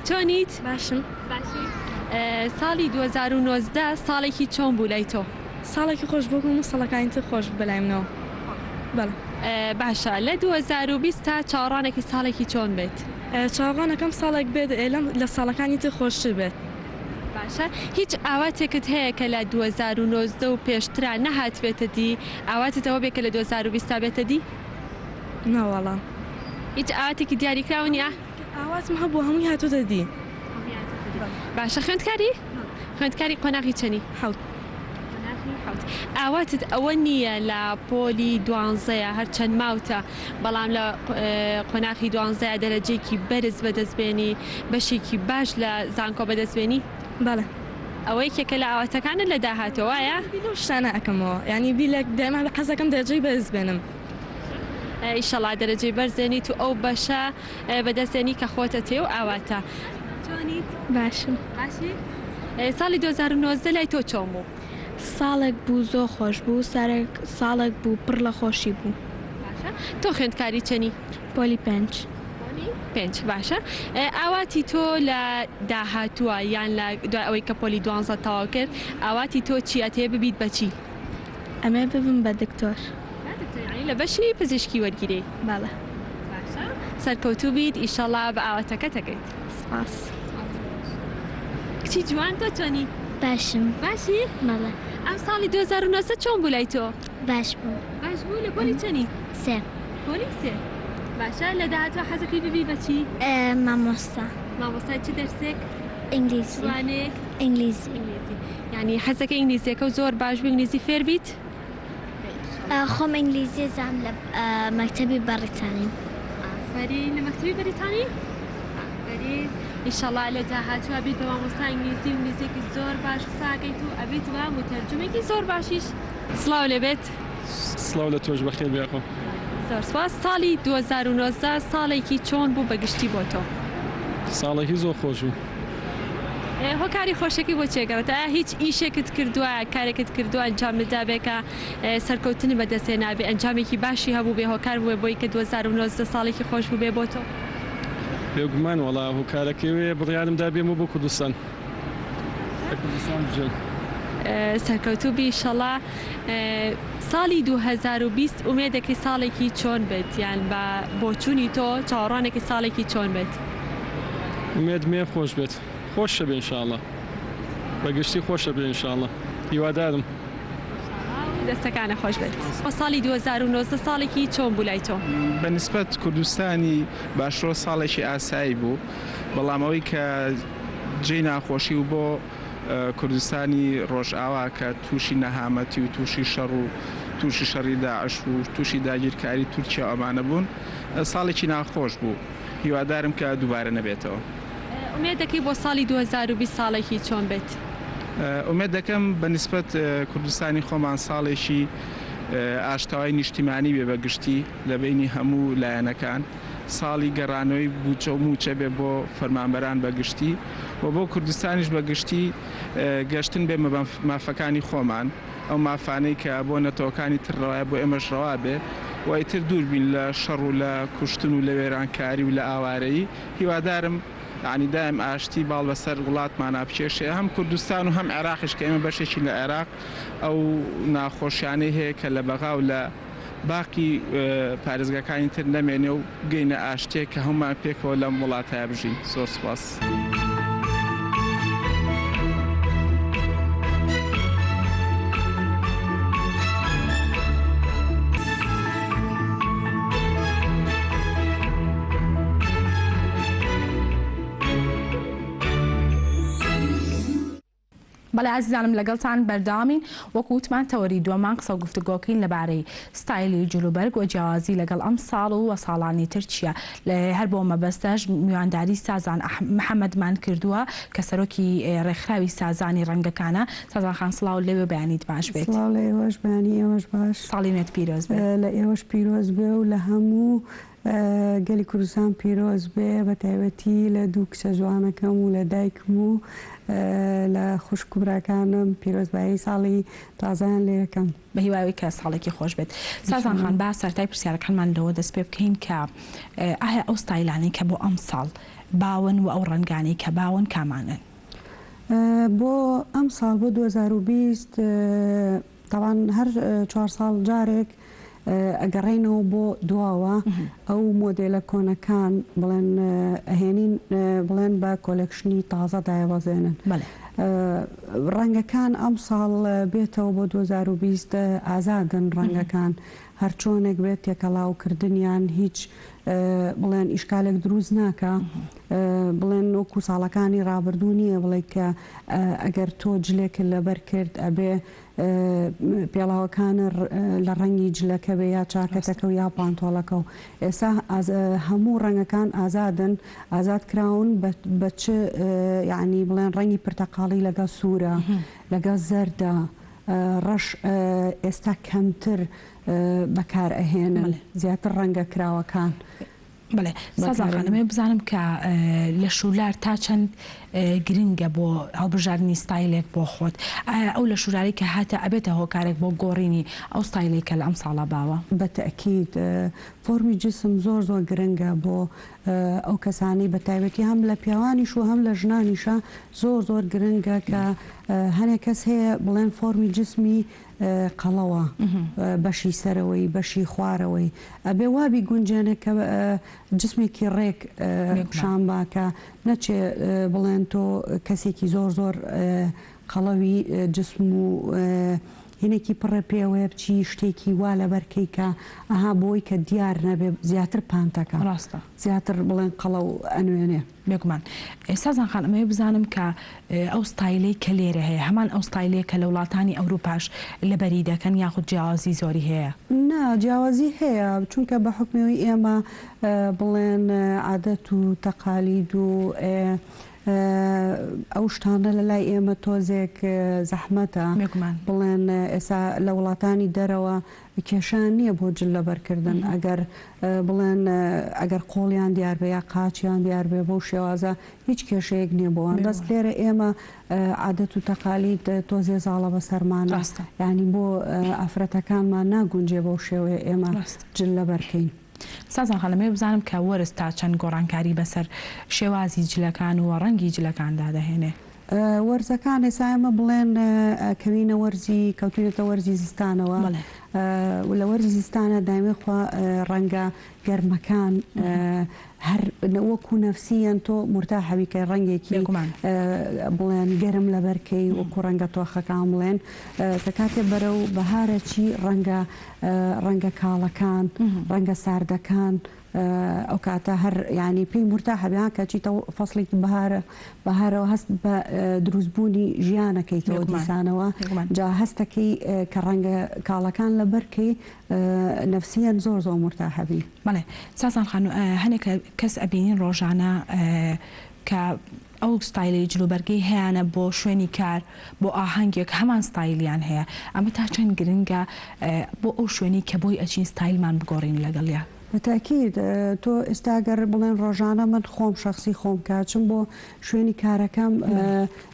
چۆنیت؟ باشم. باشی؟ ساڵی 2019 ساڵێکی چۆن بوو لای تۆ؟ ساڵێکی خۆش بوو هەموو ساڵەکانی تر خۆش بوو بەلای منەوە. بەڵێ. باشە لە 2020 تا چاوەڕوانێکی ساڵێکی چۆن بێت؟ چاوەڕوانەکەم ساڵێک بێت لەم لە ساڵەکانی تر خۆشتر بێت. باشە هیچ ئاواتێکت هەیە کە لە 2019 و پێشترا نەهاتبێتە دی ئاواتت ئەوە بێ کە لە 2020 تا بێتە دی؟ نەوەڵا. هیچ ئاواتێکی دیاریکراو نییە؟ ئاواتم هەبوو هەمووی هاتۆتە دی. باشە خوێندکاری؟ خوێندکاری قۆناغی چەنی؟ حەوت. قۆناغی حەوت. ئاواتت ئەوە نییە لە پۆلی دوانزەیە هەرچەند ماوتە بەڵام لە قۆناغی دوانزەیە دەرەجەیەکی بەرز بەدەست بێنی بەشێکی باش لە زانکۆ بەدەست بێنی؟ بەڵێ. ئەوە یەکێکە لە ئاواتەکانت لە داهاتوو وایە؟ بیر لەو شتانە ئەکەمەوە یانی بیر لە دایما حەزەکەم دەرەجەی بەرز بێنم. ئیشەڵا دەرەجەی بەرز دێنیت و ئەو بەشە بەدەست دێنی کە خۆتە تێ و ئاواتە. چۆنیت؟ باشم. باشی؟ ساڵی 2019 لای تۆ چۆن بوو؟ ساڵێک بوو زۆر خۆش بوو سارێک ساڵێک بوو پڕ لە خۆشی بوو. باشە تۆ خوێندکاری چەنی؟ پۆلی پێنج. پۆلی پێنج باشە ئاواتی تۆ لە داهاتووە یان لە دوای ئەوەی کە پۆلی دوانزە تەواو کرد ئاواتی تۆ چییە ئەتەوێ ببیت بە چی؟ ئەمەوێ ببم بە دکتۆر. یانی لە بەشی پزیشکی وەرگیرێی؟ بەڵێ. باشە سەرکەوتوو بیت ئیشەڵا بە ئاواتەکەت ئەگەیت. سپاس. کچی جوان تۆ چۆنی؟ باشم. باشی؟ بەڵێ. ئەم ساڵی 2019 چۆن بوو لای تۆ؟ باش بوو. باش بوو لە پۆلی چەنی؟ سێ. پۆلی سێ. باشە لە داهاتوو حەزەکەی ببی بە چی؟ مامۆستا. مامۆستای چ دەرسێک؟ ئینگلیزی. زمانێک؟ ئینگلیزی. ئینگلیزی. یعنی حەزەکەی ئینگلیزیەکە و زۆر باش بوو ئینگلیزی فێر بیت؟ خۆم ئینگلیزی زام لە مەکتەبی بەڕیتانی. ئافەرین لە مەکتەبی بەریتانی؟ ئافەرین ئیشەڵا لە داهاتووە بیت بە مامۆستا ئینگلیزی و ئینگلیزیەکی زۆر باش قسە ئەکەیت و ئەبیت بە موتەرجومێکی زۆر باشیش. سڵاو لێبێت. سڵاو لە تۆش بەخێر بێی ئاخۆ. زۆر سوپاس. ساڵی 2019 ساڵێکی چۆن بوو بە گشتی بۆ تۆ؟ ساڵێکی زۆر خۆش بوو. هۆکاری خۆشیەکەی بۆ چی ئەگەڕێتەوە؟ ئایا هیچ ئیشێکت کردووە، کارێکت کردووە ئەنجامت دابێ کە سەرکەوتنت بەدەست هێنابێ، ئەنجامێکی باشی هەبووبێ، هۆکار بووبێ بۆی کە 2019 ساڵێکی خۆش بووبێ بۆ تۆ؟ بێگومان وەڵا هۆکارەکەی وەیە بڕیارم دا بێمەوە بۆ کوردستان. لە کوردستان بژیم. سەرکەوتوو بی ئیشەڵا. ساڵی 2020 ئومێدەکەی ساڵێکی چۆن بێت یان بە بۆچوونی تۆ چاوەڕوانێکی ساڵێکی چۆن بێت؟ ئومێد مێ خۆش بێت. خۆشە بێ ئینشاڵڵا. بە گشتی خۆشە بێ ئینشاڵڵا. هیوادارم. دەستەکانە خۆش بێت. ساڵی 2019 ساڵێکی چۆن بوو لای تۆ؟ بە نسبەت کوردستانی باشوور ساڵێکی ئاسایی بوو، بەڵام ئەوەی کە جێی ناخۆشی و بۆ کوردستانی ڕۆژئاوا کە تووشی نەهامەتی و تووشی شەڕ و تووشی شەڕی داعش و تووشی داگیرکاری تورکیا و ئەمانە بوون، ساڵێکی ناخۆش بوو. هیوادارم کە دووبارە نەبێتەوە. ئومێد دەکەی بۆ ساڵی 2020 ساڵێکی چۆن بێت؟ ئومێد دەکەم بە نیسبەت کوردستانی خۆمان ساڵێکی ئاشتەوای نیشتیمانی بێ بە گشتی لە بەینی هەموو لایەنەکان، ساڵی گەڕانەوەی بودجە و مووچە بێ بۆ فەرمانبەران بە گشتی و بۆ کوردستانیش بە گشتی گەشتن بێ بە مافەکانی خۆمان، ئەو مافانەی کە بۆ نەتەوەکانی تر ڕەوایە بۆ ئێمەش ڕەوا بێ و ئیتر دوور بین لە شەڕ و لە کوشتن و لە وێرانکاری و لە ئاوارەیی. هیوادارم یانی دایم ئاشتی باڵ بەسەر وڵاتمانا بکێشێ هەم کوردستان و هەم عێراقیش کە ئێمە بەشێکین لە عێراق ئەو ناخۆشیانەی هەیە کە لە بەغا و لە باقی پارێزگاکانی تر نەمێنێ و بگەینە ئاشتیەک کە هەموومان پێکەوە لەم وڵاتەیا بژین. زۆر سوپاس. بەڵێ ئازیزانم لەگەڵتان بەردەوامین، وەکو وتمان تەوەری دووەمان قسەو گفتوگۆکەین لەبارەی ستایلی جلوبەرگ و جیاوازی لەگەڵ ئەمساڵ و ساڵانی تر چییە، هەر بۆ مەبەستەش میوانداری سازان محەمەدمان کردووە کە سەرۆکی ڕێکخراوی سازانی ڕەنگەکانە. سازان خان سڵاو لێوێ بەیانیت باش بێت. سڵاو لە ئێوەش بەیانی ئێوەش باش. ساڵی نوێت پیرۆز بێت. لە ئێوەش پیرۆز بێ و لە هەموو گەلی کوردستان پیرۆز بێ بە تایبەتی لە دوو کچە جوانەکەم و لە دایکم و لە خوشک و براکانم پیرۆزبایی ساڵی تازەیان لێ ئەکەم. بە هیوای ئەوەی کە ساڵێکی خۆش بێت. سازان خان با سەرەتای پرسیارەکانمان لەوە دەست پێ بکەین کە ئایا ئەو ستایلانەی کە بۆ ئەمساڵ باون و ئەو ڕەنگانەی کە باون کامانەن؟ بۆ ئەمساڵ بۆ 2020 تەبعەن هەر چوار ساڵ جارێک ئەگەڕێینەوە بۆ دواوە ئەو مۆدێلە کۆنەکان بڵێن ئەهێنین بڵێن بە کۆلێکشنی تازە دایەبەزێنن ڕەنگەکان ئەمساڵ بێتەوە بۆ 2020 ئازادن ڕەنگەکان هەرچۆنێک بێت تێکەڵاو کردنیان هیچ بڵێن ئیشکالێک دروست ناکا بڵێن وەکو ساڵەکانی ڕابردوو نییە بڵێ کە ئەگەر تۆ جلێکت لەبەر کرد ئەبێ پێڵاوەکانە لە ڕەنگی جلەکە بێ یا چاکەتەکە و یا پانتۆڵەکە و ئێستا هەموو ڕەنگەکان ئازادن ئازاد کراون بە چ یعنی بڵێن ڕەنگی پرتەقاڵی لەگەڵ سوورە لەگەڵ زەردە ڕەش ئێستا کەمتر بەکار ئەهێنن زیاتر ڕەنگە کراوەکان. بەڵێ سازان خان ئەمەوێ بزانم کە لەشولار تا چەند گرنگە بۆ هەڵبژاردنی ستایلێک بۆ خۆت ئایا ئەو لەشولارەی کە هاتە ئەبێتە هۆکارێک بۆ گۆڕینی ئەو ستایلەی کە لە ئەم ساڵە باوە؟ بە تەئکید فۆرمی جسم زۆر زۆر گرنگە بۆ ئەو کەسانەی بە تایبەتی هەم لە پیاوانیش و هەم لە ژنانیشا زۆر زۆر گرنگە کە هەنێ کەس هەیە بڵێن فۆرمی جسمی قەڵەوە بەشی سەرەوەی بەشی خوارەوەی ئەبێ وا بیگونجێنێ کە جسمێکی ڕێک پیشان با کە نەچێ بڵێن تۆ کەسێکی زۆر زۆر قەڵەوی جسم و هینێکی پڕە پێوەیە بچی شتێکی وا لەبەر کەی کە ئەها بۆی کە دیار نەبێ زیاتر پانتەکە ڕاستە زیاتر بڵێن قەڵەو ئەنوێنێ. بێگومان. سازان خان ئەمەوێ بزانم کە ئەو ستایلەی کە لێرە هەیە هەمان ئەو ستایلەیە کە لە وڵاتانی ئەوروپاش لەبەری دەکەن یاخود جیاوازی زۆری هەیە؟ نا جیاوازی هەیە چونکە بە حوکمی ئەوەی ئێمە بڵێن عادەت و تەقالید و ئەو شتانە لە لای ئێمە تۆزێک زەحمەتە بڵێن ئێسا لە وڵاتانی دەرەوە کێشەیان نییە بۆ جل لەبەرکردن ئەگەر بڵێن ئەگەر قۆڵیان دیار بێ یا قاچیان دیار بێ بەو شێوازە هیچ کێشەیەک نییە بۆوان بەس لێرە ئێمە عادەت و تەقالید تۆزێ زاڵە بەسەرمانە یانی بۆ ئافرەتەکانمان ناگونجێ بەو شێوەیە ئێمە جل لەبەرکەین. سازان خان دەمەوێت بزانم کە وەرز تا چەند گۆڕانکاری بەسەر شێوازی جلەکان و ڕەنگی جلەکاندا دەهێنێ؟ وەرزەکان ئێستا ئێمە بڵێن کەوینە وەرزی کەوتوینەتە وەرزی زستانەوە و لە وەرزی زستانە دایمە خوا ڕەنگە گەرمەکان هەر وەکو نەفسیەن تۆ مورتاحەوی کە ڕەنگێکی بڵێن گەرم لەبەرکەی وەکو ڕەنگە تۆخەکان بڵێن کە کاتێ بەرەو بەهارە چی ڕەنگە ڕەنگە کاڵەکان ڕەنگە ساردەکان ئەو کاتە هەر یانی پێی مورتاحە بێ ها کە چیتە فەسڵێکی بەهارە بەهارەوە هەست بە دروستبوونی ژیانەکەیتەوە دیسانەوە جا هەستەکەی کە ڕەنگە کاڵەکان لەبەر کەی نەفسیەن زۆر زۆر مورتاحە بی. بەڵێ سازان خان هەنێک کەس ئەبینین ڕۆژانە کە ئەو ستایلی جلوبەرگەی هەیانە بۆ شوێنی کار بۆ ئاهەنگێک هەمان ستایلیان هەیە ئەمە تا چەند گرنگە بۆ ئەو شوێنەی کە بۆی ئەچین ستایلمان بگۆڕین لەگەڵیا؟ بە تەئکید تۆ ئێستا گەر بڵێن ڕۆژانە من خۆم شەخسی خۆم کە ئەچم بۆ شوێنی کارەکەم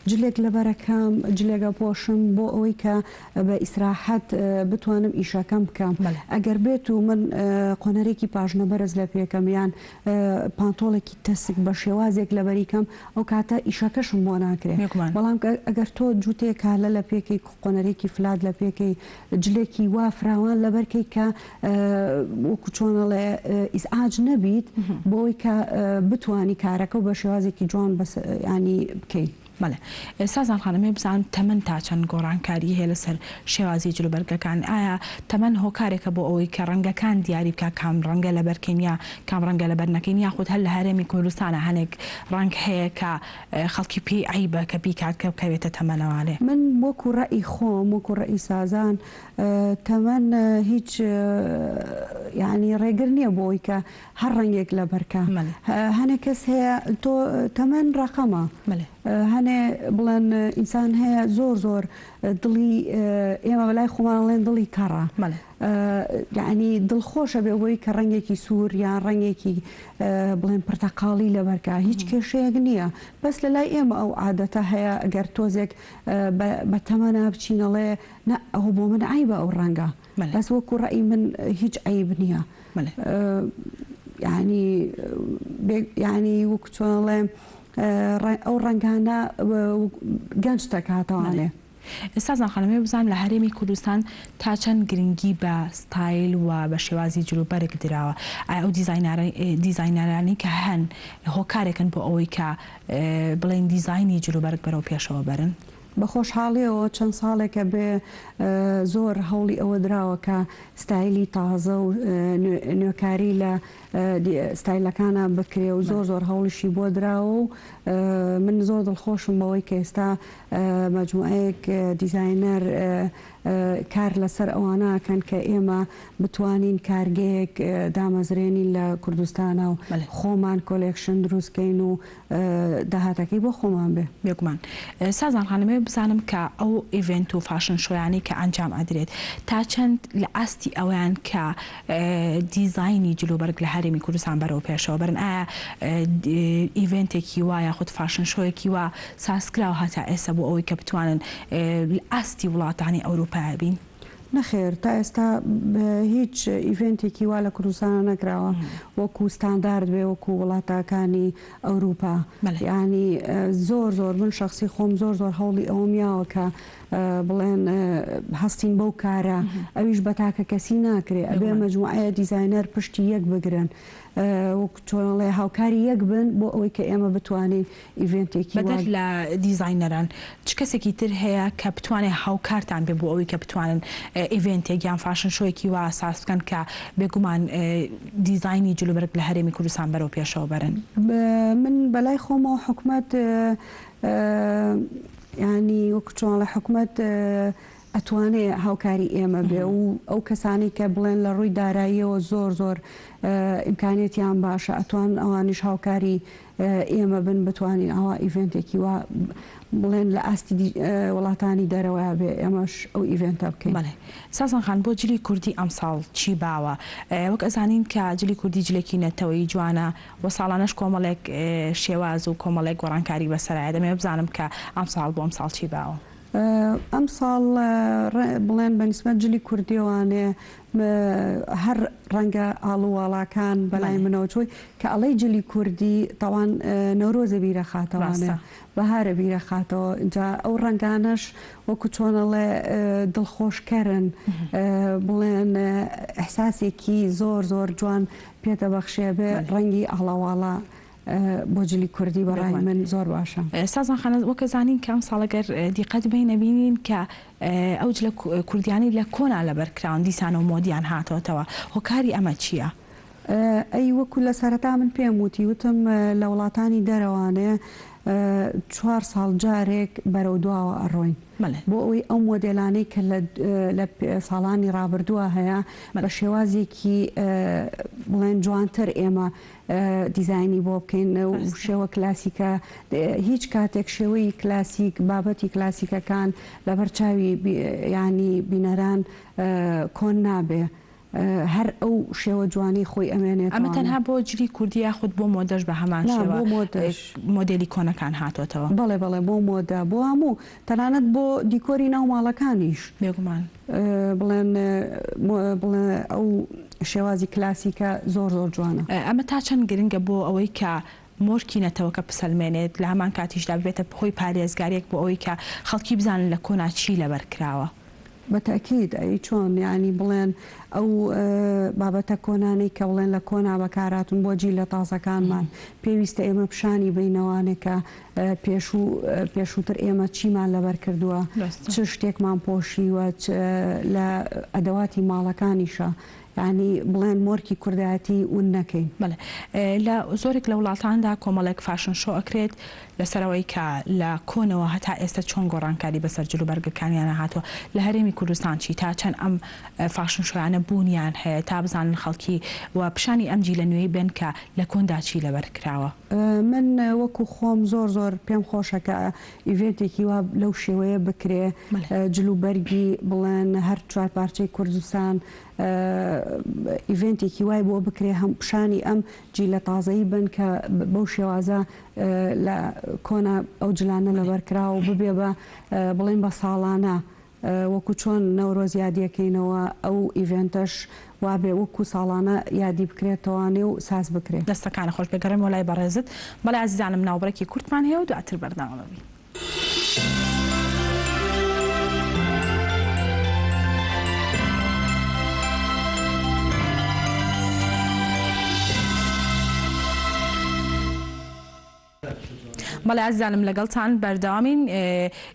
جلێک لەبەرەکەم جلێک ئەپۆشم بۆ ئەوەی کە بە ئیسراحەت بتوانم ئیشەکەم بکەم ئەگەر بێت و من قۆنەرێکی پاژنە بەرز لە پێکەم یان پانتۆڵێکی تەسک بە شێوازێک لەبەری کەم ئەو کاتە ئیشەکەشم بۆ ناکرێ بەڵام ئەگەر تۆ جووتێک کالە لە پێکەی قۆنەرێکی فلات لە پێکەی جلێکی وا فراوان لەبەر کەی کە وەکو چۆن ئەڵێ ئیزعاج نەبیت بۆی کە بتانی کارەکە و بە شێوازێکی جوان بەس ینی بکەیت. بەڵێ سازان خان ئەمەوێ بزانم تەمەن تا چەند گۆڕانکاری هەیە لەسەر شێوازی جلوبەرگەکان ئایا تەمەن هۆکارێکە بۆ ئەوەی کە ڕەنگەکان دیاری بکا کام ڕەنگە لەبەر کەین یا کام ڕەنگە لەبەر نەکەین یاخود هەر لە هەرێمی کوردستانا هەنێک ڕەنگ هەیە کە خەڵکی پێی عەیبە کە بیکات کە بکەوێتە تەمەنەوانێ. من وەکو ڕەئی خۆم وەکو ڕەئی سازان تەمەن هیچ یانی ڕێگر نییە بۆ ئەوەی کە هەر ڕەنگێک لەبەر کا هەنێ کەس هەیە تۆ تەمەن ڕەقەمە هەنێ بڵێن ئینسان هەیە زۆر زۆر دڵی ئێمە بەلای خۆمان ئەڵێن دڵی تەڕە یەعنی دڵخۆشە بێ بۆی کە ڕەنگێکی سوور یان ڕەنگێکی بڵێن پرتەقاڵی لەبەرکە هیچ کێشەیەک نییە بەس لە لای ئێمە ئەو عادەتە هەیە گەر تۆزێک بە تەمەنا بچینەڵێ نا ئەوە بۆ من عیبە ئەو ڕەنگە بەس وەکو ڕەئی من هیچ عیب نییە یعنی یعنی وەکو چۆنڵێ ئەو ڕەنگانە گەنج دەکاتەوانێ. سازان خانم ئەمەوێ بزانم لە هەرێمی کوردستان تا چەند گرنگی بە ستایل و بە شێوازی جلوبەرگ دراوە؟ ئایا ئەو دیزاینەرانەی کە هەن هۆکارێکن بۆ ئەوەی کە بڵێین دیزاینی جلوبەرگ بەرەو پێشەوە بەرن؟ بە خۆشحاڵیەوە چەند ساڵێکە بێ زۆر هەوڵی ئەوە دراوە کە ستایلی تازە و نوێکاری لە ستایلەکانا بکرێ و زۆر زۆر هەوڵیشی بۆ دراوە و من زۆر دڵخۆشم بەوەی کە ئێستا مەجموعەیەک دیزاینەر کار لەسەر ئەوانە ئەکەن کە ئێمە بتوانین کارگەیەک دامەزرێنین لە کوردستانا و خۆمان collection دروست کەین و داهاتەکەی بۆ خۆمان بێ. بێگومان. سازان خان ئەمەوێ بزانم کە ئەو event و fashion show یانەی کە ئەنجام ئەدرێت تا چەند لە ئاستی ئەوەیان کە دیزاینی جلوبەرگ لە هەرێمی کوردستان بەرەو پێشەوە بەرن ئایا event ێکی وا یاخود fashion show یەکی وا سازکراوە هەتا ئێستا بۆ ئەوەی کە بتوانن لە ئاستی وڵاتانی ئەوروپا بین؟ نەخێر تا ئێستا هیچ event ێکی وا لە کوردستانا نەکراوە وەکو ستاندارد بێ وەکو وڵاتاکانی ئەوروپا یانی زۆر زۆر من شەخسی خۆم زۆر زۆر هەوڵی ئەوەم یاوە کە بڵێن هەستین بەو کارە ئەویش بە تاکە کەسی ناکرێ ئەبێ مەجموعەیە دیزاینەر پشتی یەک بگرن وەک چۆن ئەڵێ هاوکاری یەک بن بۆ ئەوەی کە ئێمە بتوانین event ێکی وا. بەدەر لە دیزاینەران چ کەسێکی تر هەیە کە بتوانێت هاوکارتان بێ بۆ ئەوەی کە بتوانن event ێک یان fashion show یەکی وا ساز بکەن کە بێگومان دیزاینی جلوبەرگ لە هەرێمی کوردستان بەرەو پێشەوە بەرن؟ من بەلای خۆمەوە حکومەت یانی وەکو چۆن ئەڵێ حکومەت ئەتوانێ هاوکاری ئێمە بێ و ئەو کەسانەی کە بڵێن لە ڕووی داراییەوە زۆر زۆر ئیمکانیەتیان باشە ئەتوانن ئەوانیش هاوکاری ئێمە بن بتوانین ئاوا event ێکی وا بڵێن لە ئاستی وڵاتانی دەرەوە بێ ئێمەش ئەو event ە بکەین. بەڵێ سازان خان بۆ جلی کوردی ئەمساڵ چی باوە؟ وەک ئەزانین کە جلی کوردی جلێکی نەتەوەیی جوانە و ساڵانەش کۆمەڵێک شێواز و کۆمەڵێک گۆڕانکاری بەسەرایە دەمەوێ بزانم کە ئەمساڵ بۆ ئەمساڵ چی باوە؟ ئەمساڵ بڵێن بە نیسبەت جلی کوردیەوانێ هەر ڕەنگە ئاڵوواڵاکان بەلای منەوە چۆی کە ئەڵێی جلی کوردی تاوان نەورۆزە بیرە خاتەوانێ بەهارە بیرە خاتەوە جا ئەو ڕەنگانەش وەکو چۆن ئەڵێ دڵخۆشکەرن بڵێن ئیحساسێکی زۆر زۆر جوان پێتەبەخشێ بێ ڕەنگی ئاڵاواڵا بۆ جلی کوردی بە ڕای من زۆر باشە. سازان خان وەک ئەزانین کە ئەمساڵ گەر دیقەت بەین ئەبینین کە ئەو جلە کوردیانەی لە کۆنا لەبەر کراون دیسانەوە مۆدیان هاتۆتەوە هۆکاری ئەمە چیە؟ ئەی وەکو لە سەرەتا من پێم وتی وتم لە وڵاتانی دەرەوانێ چوار ساڵ جارێک بەرەو دواوە ئەڕۆین بۆ ئەوەی ئەو مۆدێلانەی کە لە ساڵانی ڕابردووە هەیە بە شێوازێکی بڵێن جوانتر ئێمە دیزاینی بۆ بکەین و شێوە کلاسیکە هیچ کاتێک شێوەی کلاسیک بابەتی کلاسیکەکان لەبەر چاوی ینی بینەران کۆن نابێ. هەر ئەو شێوە جوانەی خۆی ئەمە ئەمێنێتەوانێ. تەنها بۆ جلی کوردی یاخود بۆ مۆدەش بە هەمان نا شێوە بۆ مۆدەش. مۆدێلی کۆنەکان هاتۆتەوە؟ بەڵێ بەڵێ بۆ مۆدە بۆ هەموو تەنانەت بۆ دیکۆری ناو ماڵەکانیش. بێگومان. بڵێن بڵێ ئەو شێوازی کلاسیکە زۆر زۆر جوانە. ئەمە تا چەند گرنگە بۆ ئەوەی کە مۆرکی نەتەوەکە بسەلمێنێت، لە هەمان کاتیشدا ببێتە هۆی پارێزگارییەک بۆ ئەوەی کە خەڵکی بزانن لە کۆنا چی لەبەر کراوە؟ بە تەئکید، ئەی چۆن یانی بڵێن ئەو بابەتە کۆنانەی کە بڵێن لە کۆنا بەکارهاتوون بۆ جیلە تازەکانمان پێویستە ئێمە پیشانی بەینەوانێ کە پێشوو پێشووتر ئێمە چیمان لەبەر کردووە، چ شتێکمان پۆشیوە، چ لە ئەدەواتی ماڵەکانیشا یانی بڵێن مۆرکی کوردایەتی ون نەکەین. بەڵێ لە زۆرێک لە وڵاتاندا کۆمەڵێک fashion show ئەکرێت لەسەر ئەوەی کە لە کۆنەوە هەتا ئێستا چۆن گۆڕانکاری بەسەر جلوبەرگەکانیانا هاتووە، لە هەرێمی کوردستان چی؟ تا چەند ئەم fashion show یانە بوونیان هەیە تا بزانن خەڵکی و پیشانی ئەم جیلە نوێی بێن کە لە کۆندا چی لەبەر کراوە؟ من وەکو خۆم زۆر زۆر پێم خۆشە کە event ێکی وا لەو شێوەیە بکرێ جل و بەرگی بڵێن هەر چوارپارچەی کوردستان event ێکی وای بۆ بکرێ هەم پیشانی ئەم جیلە تازەی بن کە بەو شێوازە لە کۆنا ئەو جلانە لەبەر کراوە و ببێ بە بڵێن بە ساڵانە وەکو چۆن نەورۆز یادیەکەینەوە ئەو event ەش وابێ وەکو ساڵانە یادی بکرێتەوانێ و ساز بکرێ. دەستەکانت خۆش بێ گەڕێمەوە لای بەڕێزت. بەڵێ ئازیزانم ناوبڕێکی کورتمان هەیە و دواتر بەردەوام ئەبین. بەڵێ ئازیزانم لەگەڵتان بەردەوامین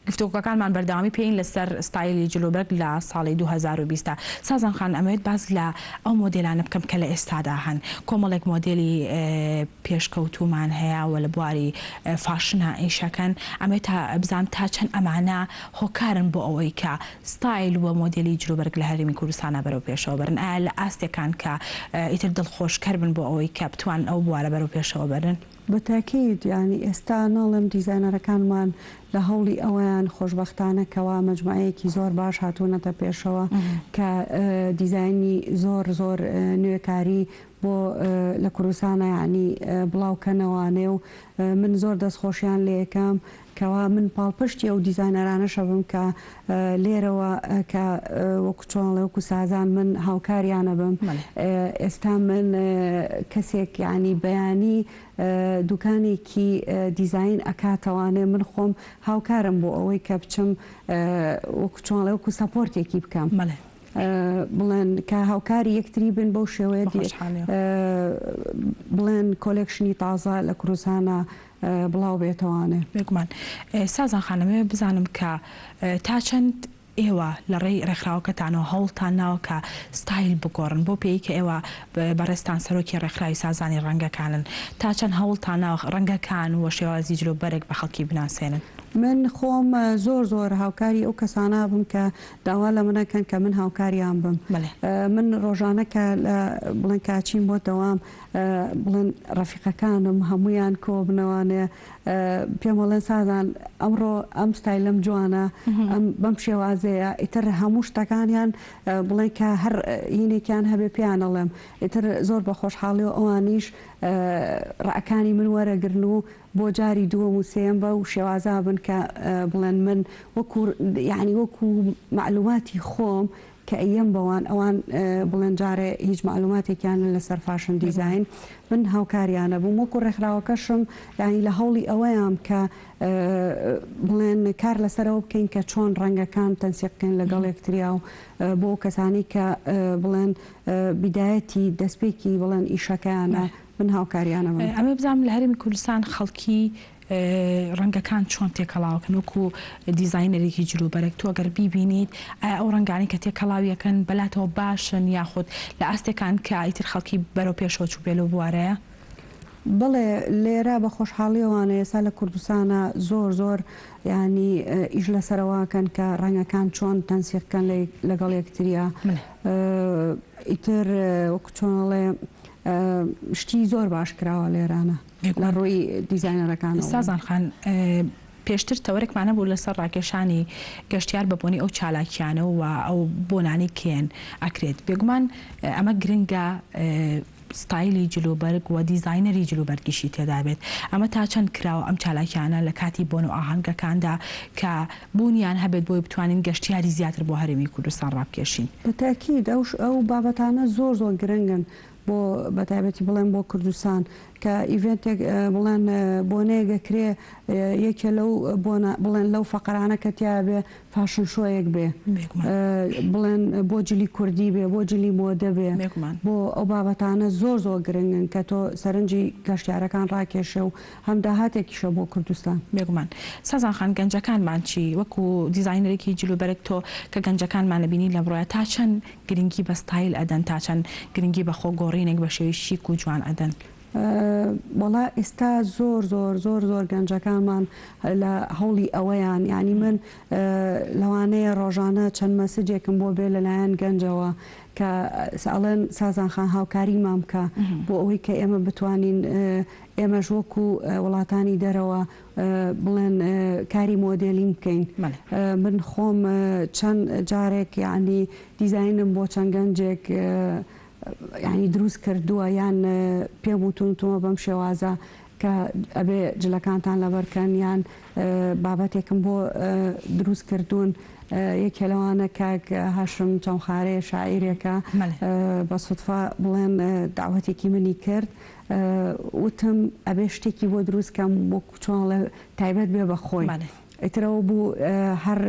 گفتوگۆکانمان بەردەوامی پێین لەسەر ستایلی جلوبەرگ لە ساڵی 2020 دا. سازان خان ئەمەوێت باس لە ئەو مۆدێلانە بکەم کە لە ئێستادا هەن کۆمەڵێک مۆدێلی پێشکەوتوومان هەیە و لە بواری فاشنا ئیشەکەن ئەمەوێت تا بزانم تا چەند ئەمانە هۆکارن بۆ ئەوەی کە ستایل و مۆدێلی جلوبەرگ لە هەرێمی کوردستانا بەرەو پێشەوە بەرن ئایا لە ئاستێکان کە ئیتر دڵخۆشکەر بن بۆ ئەوەی کە بتوانن ئەو بوارە بەرەو پێشەوە بەرن؟ بە تاکید یانی ئێستا ناڵێم دیزاینەرەکانمان لە هەوڵی ئەوەیان خۆشبەختانە کەوا مەجموعەیەکی زۆر باش هاتوونەتە پێشەوە کە دیزاینی زۆر زۆر نوێکاری بۆ لە کوردستانا یانی بڵاو کەنەوانێ و من زۆر دەست خۆشیان لێ ئەکەم کەوا من پاڵپشتی ئەو دیزاینەرانەشە بم کە لێرەوە کە وەکو چۆن ئەڵێ وەکو سازان من هاوکاریانە بم ئێستا من کەسێک یانی بەیانی دوکانێکی دیزاین ئەکاتەوانێ من خۆم هاوکارم بۆ ئەوەی کە بچم وەکو چۆن ئەڵێ وەکو support ێکی بکەم. بڵێن کە هاوکاری یەکتری بن بەو شێوەیە بڵێن collection ی تازە لە کوردستانە بڵاو بێتەوانێ. بێگومان سازان خان ئەمەوێ بزانم کە تا چەند ئێوە لە ڕێی ڕێکخراوەکەتانەوە هەوڵتان ناوە کە ستایل بگۆڕن بەو پێیەی کە ئێوە بەڕێزتان سەرۆکی ڕێکخراوی سازانی ڕەنگەکانن تا چەند هەوڵتان ناوە ڕەنگەکان و شێوازی جل و بەرگ بە خەڵکی بناسێنن؟ من خۆم زۆر زۆر هاوکاری ئەو کەسانە بم کە داوا لە من ئەکەن کە من هاوکاریان بم من ڕۆژانە کە لە بڵێن کە ئەچین بۆ دەوام بڵێن ڕەفیقەکانم هەموویان کۆبنەوانێ پێم ئەڵێن سازان ئەمڕۆ ئەم ستایلەم جوانە ئەم بەم شێوازەیە ئیتر هەموو شتەکانیان بڵێن کە هەر هینێکیان هەبێ پێیان ئەڵێم ئیتر زۆر بە خۆشحاڵی و ئەوانیش ڕەئەکانی من وەرەگرن و بۆ جاری دووەم و سێیەم بەو شێوازە بن کە بڵێن من وەکو یانی وەکو مەعلوماتی خۆم کە ئەیەم بەوان ئەوان بڵێن جارێ هیچ مەعلوماتێکیان لەسەر fashion design من هاوکاریانە بووم وەکو ڕێکخراوەکەشم یانی لە هەوڵی ئەوەیام کە بڵێن کار لەسەرەوە بکەین کە چۆن ڕەنگەکان تەنسیق بکەین لەگەڵ یەکتریا و بۆ کەسانی کە بڵێن بیدایەتی دەستپێکی بڵێن ئیشەکەیانە من هاوکاریانە بم. ئەمەوێ بزانم لە هەرێمی کوردستان خەڵکی ڕەنگەکان چۆن تێکەڵاوەکەن وەکو دیزاینەرێکی جلوبەرگ تۆ گەر بیبینیت ئایا ئەو ڕەنگانەی کە تێکەڵاویەکەن بەلاتەوە باشن یاخود لە ئاستێکان کە ئیتر خەڵکی بەرەو پێشەوە چووبێ لەو بوارەیە؟ بەڵێ لێرە بە خۆشحاڵیەوانە ئێستا لە کوردستانا زۆر زۆر یانی ئیش لەسەرەوە کەن کە ڕەنگەکان چۆن تەنسیق کەن لەگەڵ یەکتریا ئیتر وەکو چۆن ئەڵێ شتی زۆر باش کراوە لێرانە لە ڕووی دیزاینەرەکانەوە. سازان خان. پێشتر تەوەرێکمان هەبوو لەسەر ڕاکێشانی گەشتیار بە بۆنەی ئەو چالاکیانە و ئەو بۆنانەی کێن ئەکرێت. بێگومان ئەمە گرنگە ستایلی جلوبەرگ و دیزاینەری جلوبەرگیشی تێدابێت. ئەمە تا چەند کراوە ئەم چالاکیانە لە کاتی بۆن و ئاهەنگەکاندا کە بوونیان هەبێت بۆی بتوانین گەشتیاری زیاتر بۆ هەرێمی کوردستان ڕابکێشین؟ بە تەئکید ئەو ئەو بابەتانە زۆر زۆر گرنگن بۆ بە تایبەتی بڵێم بۆ کوردستان کە ئیڤێنتێک بڵێن بۆنەیەک ئەکرێ یەکێ لەو بۆنە بڵێن لەو فەقەرانە کە تیا بێ fashion show یەک بێ بڵێن بۆ جلی کوردی بێ بۆ جلی مۆدە بێ بۆ ئەو بابەتانە زۆر زۆر گرنگن کە تۆ سەرنجی گەشتیارەکان ڕاکێشێ و هەم داهاتێکیشە بۆ کوردستان. بێگومان. سازان خان گەنجەکانمان چی؟ وەکو دیزاینەرێکی جلوبەرگ تۆ کە گەنجەکانمان ئەبینی لەمڕۆیا تا چەند گرنگی بە ستایل ئەدەن تا چەند گرنگی بە خۆ گۆڕینێک بە شێوەی شیک و جوان ئەدەن؟ وەڵا ئیستا زۆر زۆر زۆر زۆر گەنجەکانمان لە هەوڵی ئەوەیان یانی من لەوانەیە ڕۆژانە چەند مەسجێکم بۆ بێ لەلایەن گەنجەوە کە ئەڵێن سازان خان هاوکاریمان بکە بۆ ئەوەی کە ئێمە بتوانین ئێمەش وەکو وڵاتانی دەرەوە بڵێن کاری مۆدێلین بکەین من خۆم چەند جارێک یعنی دیزاینم بۆ چەند گەنجێک یانی دروست کردووە یان پێم وتون وتومە بەم شێوازە کە ئەبێ جلەکانتان لەبەر کەن یان بابەتێکم بۆ دروست کردوون یەکێ لەوانە کاک هاشم چەمخارێ شاعیرێکە بە سوتفە بڵێن داوەتێکی منی کرد وتم ئەبێ شتێکی بۆ دروست کەم وەکو چۆن تایبەت بێ بە خۆی. ئیتر ئەوە بوو هەر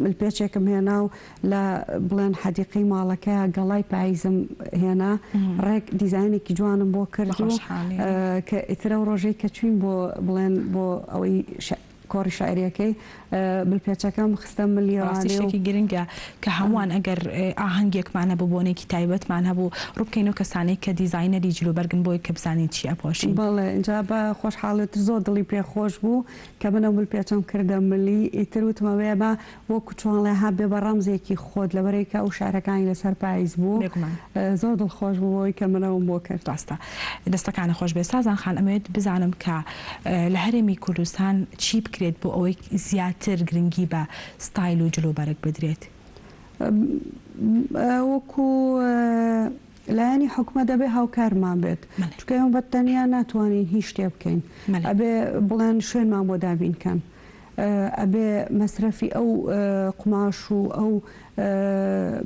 ملپێچێکم هێنا و لە بڵێن حەدیقەی ماڵەکەیا گەڵای پاییزم هێنا ڕێک دیزاینێکی جوانم بۆ کرد و کە ئیتر ئەو ڕۆژەی کە چوین بۆ بڵێن بۆ ئەوەی کۆڕی شاعریەکەی ملپێچەکەم خستە ملی ڕاستی شتێکی گرنگە کە هەمووان ئەگەر ئاهەنگێکمان هەبوو بۆنێکی تایبەتمان هەبوو ڕووبکەینەوە کەسانەی کە دیزاینەری جلوبەرگن بۆی کە بزانین چی ئەپۆشین. بەڵێ ئینجا بە خۆشحاڵی تر زۆر دڵی پێ خۆش بوو کە من ئەو ملپێچەم کردە ملی ئیتر وتم ئەوەیە با وەکو چۆنڵێ ها بێ بە ڕەمزێکی خۆت لەبەرئەوەی کە ئەو شعرەکانی لەسەر پایز بوو بێگومان. زۆر دڵخۆش بوو بەوەی کە من ئەوم بۆ کرد. ڕاستە دەستەکانت خۆش بێت سازان خان ئەمەوێت بزانم کە لە هەرێمی کوردستان چی بکرێت بۆ ئەوەی زیاتر گرنگی بە ستایل و جلوبەرگ بدرێت؟ وەکو لایەنی حکومەت ئەبێ هاوکارمان بێت چونکە ئێمە بە تەنیا ناتوانین هیچ شتێ بکەین ئەبێ بڵێن شوێنمان بۆ دابین کەن ئەبێ مەسرەفی ئەو قوماش و ئەو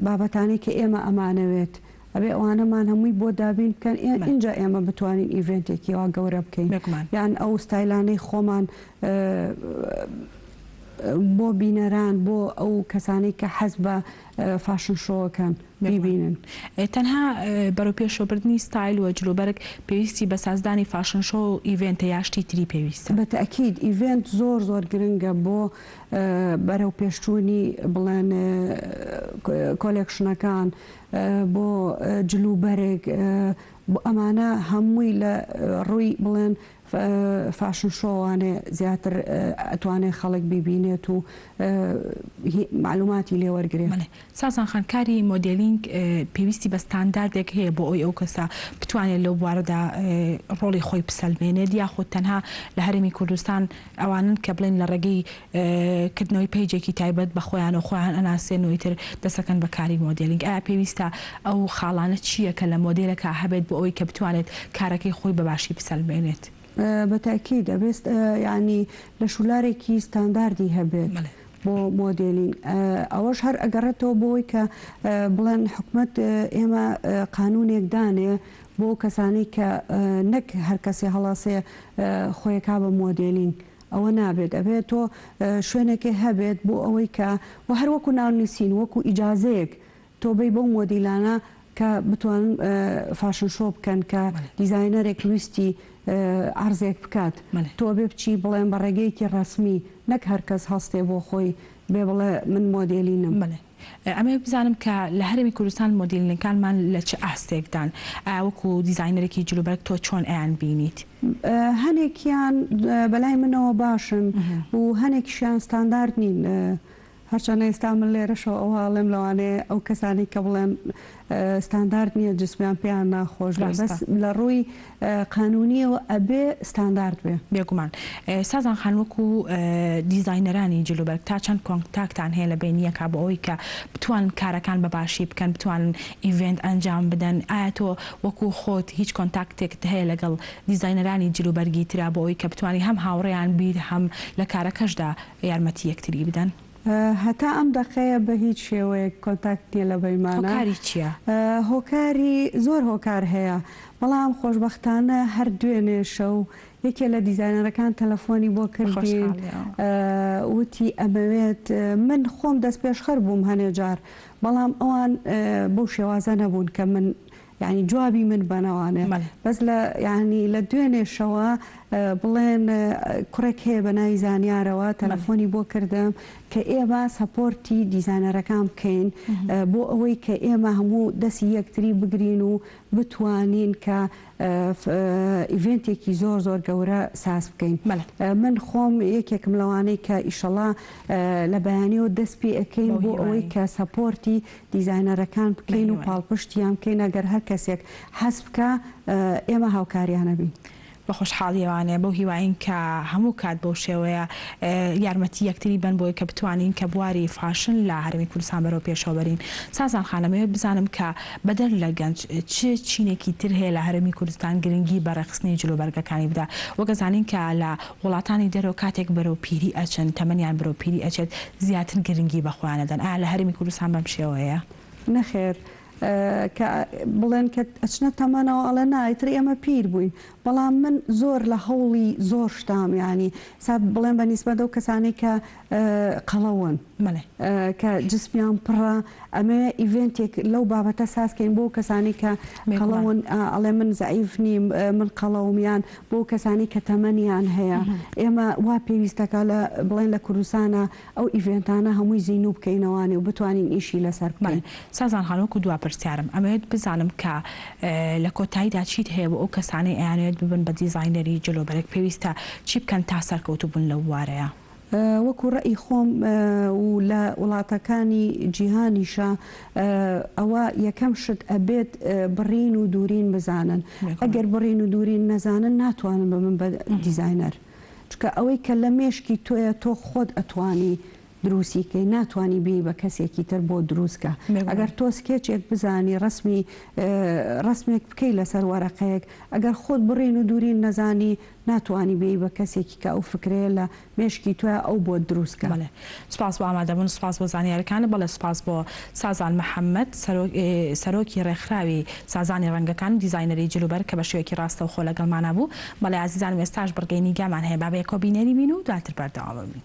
بابەتانەی کە ئێمە ئەمانەوێت ئەبێ ئەوانەمان هەمووی بۆ دابین بکەن ئینجا ئێمە بتوانین ئیڤێنتێکی وا گەورە بکەین یان ئەو ستایلانەی خۆمان بۆ بینەران بۆ ئەو کەسانەی کە حەز بە fashion show ەکەن بیبینن. تەنها بەرەوپێشەوەبردنی ستایل و جلوبەرگ پێویستی بە سازدانی fashion show و event ە یا شتی تری پێویستە؟ بە تەئکید event زۆر زۆر گرنگە بۆ بەرەوپێشچوونی بڵێن collection ەکان بۆ جلوبەرگ بۆ ئەمانە هەمووی لە ڕووی بڵێن fashion show انێ زیاتر ئەتوانێ خەڵک بیبینێت و مەعلوماتی لێ وەرگرێ. بەڵێ سازان خان کاری مۆدێلینگ پێویستی بە ستانداردێک هەیە بۆ ئەوەی ئەو کەسە بتوانێت لەو بوارەدا ڕۆڵی خۆی بسەلمێنێت یاخود تەنها لە هەرێمی کوردستان ئەوانەن کە بڵێن لە ڕێگەی کردنەوەی پەیجێکی تایبەت بە خۆیان و خۆیان ئەناسێن و ئیتر دەستەکەن بە کاری مۆدێلینگ ئایا پێویستە ئەو خاڵانە چییە کە لە مۆدێلەکا هەبێت بۆ ئەوەی کە بتوانێت کارەکەی خۆی بە باشی بسەلمێنێت؟ بە تەئکید ئەبێ یانی لەشولارێکی ستانداردی هەبێت بۆ مۆدێلینگ ئەوەش هەر ئەگەڕێتەوە بۆ ئەوەی کە بڵێن حکومەت ئێمە قانونێک دانێ بۆ ئەو کەسانەی کە نەک هەر کەسێ هەڵاسێ خۆیەکا بە مۆدێلینگ ئەوە نابێت ئەبێت تۆ شوێنێکێ هەبێت بۆ ئەوەی کە وە هەر وەکو ناونوسین وەکو ئیجازەیەک تۆ بەی بەو مۆدیلانە کە بتوانن fashion show بکەن کە دیزاینەرێک ویستی عەرزێک بکات تۆ ئەبێ بچی بڵێن بە ڕێگەیەکی ڕەسمی نەک هەر کەس هەستێ بۆ خۆی بێ بڵێ من مۆدێلینم. ئەمەوێت بزانم کە لە هەرێمی کوردستان مۆدیلینەکانمان لە چ ئاستێکدان؟ ئایا وەکو دیزاینەرێکی جلوبەرگ تۆ چۆن ئەیان بینیت؟ هەنێکیان بەلای منەوە باشن و هەنێکیشیان ستاندارد نین. هەرچەندە ئێستا من لێرەشەوە ئەوها ئەڵێم لەوانەیە ئەو کەسانەی کە بڵێن ستاندارد نییە جسمیان پێیان ناخۆش بێ بەس لە ڕووی قانونیەوە ئەبێ ستاندارد بێ. بێگومان. سازان خان وەکو دیزاینەرانی جلوبەرگ تا چەند کۆنتاکتان هەیە لە بەینی یەکا بۆ ئەوەی کە بتوانن کارەکان بە باشی بکەن بتوانن event ئەنجام بدەن ئایا تۆ وەکو خۆت هیچ کۆنتاکتێکت هەیە لەگەڵ دیزاینەرانی جلوبەرگی ترا بۆ ئەوەی کە بتوانی هەم هاوڕێیان بیت هەم لە کارەکەشدا یارمەتی یەکتری بدەن؟ هەتا ئەم دەقەیە بە هیچ شێوەیەک کۆنتاکت نیە لە بەیمانا. هۆکاری چیە؟ هۆکاری زۆر هۆکار هەیە بەڵام خۆشبەختانە هەر دوێنێ شەو یەکێ لە دیزاینەرەکان تەلەفۆنی بۆ کردین وتی ئەمەوێت من خۆم دەستپێشخەر بووم هەنێ جار بەڵام ئەوان بەو شێوازە نەبوون کە من یانی جوابی من بەنەوانێ بەس لە یانی لە دوێنێ شەوە بڵێن کوڕێک هەیە بە ناوی زانیارەوە تەلەفۆنی بۆ کردم کە ئێمە سەپۆرتی دیزانەرەکان بکەین بۆ ئەوەی کە ئێمە هەموو دەسی یەکتری بگرین و بتوانین کە event ێکی زۆر زۆر گەورە ساز بکەین من خۆم یەکێکم لەوانەی کە ئیشەڵا لە بەیانیەوە دەست پێ ئەکەین بۆ ئەوەی کە support ی دیزاینەرەکان بکەین و پاڵپشتیان بکەین ئەگەر هەر کەسێک حەز بکا ئێمە هاوکاریان ئەبین. بە خۆشحاڵیەوانێ بەو هیواین کە هەموو کات بەو شێوەیە یارمەتی یەکتری بەن بۆی کە بتوانین کە بواری فاشن لە هەرێمی کوردستان بەرەو پێشەوە بەرین. سازان خان ئەمەوێت بزانم کە بەدەر لە گەنج چ چینێکی تر هەیە لە هەرێمی کوردستان گرنگی بە ڕێکخستنی جلوبەرگەکانی بدا وەک ئەزانین کە لە وڵاتانی دەرەوە کاتێک بەرەو پیری ئەچن تەمەنیان بەرەو پیری ئەچێت زیاتر گرنگی بە خۆیان ئەدەن ئایا لە هەرێمی کوردستان بەم شێوەیەیە؟ نەخێر کە بڵێن کە ئەچنە تەمەنەوە ئەڵێن نا ئیتر ئێمە پیر بووین بەڵام من زۆر لە هەوڵی زۆر شتام یانی سا بڵێن بە نیسبەت ئەو کەسانەی کە قەڵەون کە جسمیان پڕە ئەمەوێ event ێک لەو بابەتە ساز کەین بۆ کەسانی کە قەڵەون ئەڵێ من زەعیف نیم من قەڵەوم یان بۆ کەسانی کە تەمەنیان هەیە ئێمە وا پێویستەکە لە بڵێن لە کوردستانە ئەو event انە هەمووی زینوو بکەینەوانێ و بتوانین ئیشی لەسەر بکەین. سازان خان وەکو دوا پرسیارم ئەمەوێت بزانم کە لە کۆتاییدا چیت هەیە بۆ ئەو کەسانەی ئەیانەوێت ببن بە دیزاینەری جلوبەرگ پێویستە چی بکەن تا سەرکەوتوو بن لەو بوارەیا؟ وەکو ڕەئی خۆم و لە وڵاتەکانی جیهانیشا ئەوە یەکەم شت ئەبێت بڕین و دوورین بزانن ئەگەر بڕین و دوورین نەزانن ناتوانن ببن بە دیزاینەر چونکە ئەوەی کە لە مێشکی تۆیە تۆ خۆت ئەتوانی دروستی کەی ناتوانی بێی بە کەسێکی تر بۆ دروست کە ئەگەر تۆ سکێچێک بزانی ڕەسمی ڕەسمێک بکەی لەسەر وەرەقەیەک ئەگەر خۆت بڕین و دوورین نەزانی ناتوانی بێی بە کەسێکی کە ئەو فکرەیە لە مێشکی تۆیە ئەو بۆت دروست کە. بەڵێ سوپاس بۆ ئامادەبوون سوپاس بۆ زانیاریەکانت بەڵێ سوپاس بۆ سازان محەمەد سەرۆکی ڕێکخراوی سازانی ڕەنگەکان و دیزاینەری جلوبەرگ کە بە شێوەیەکی ڕاستەوخۆ لەگەڵمانا بوو بەڵێ ئازیزانم ئێستاش بڕگەی نیگامان هەیە با بەیەکەوە بینەری بین و دواتر بەردەوام بین.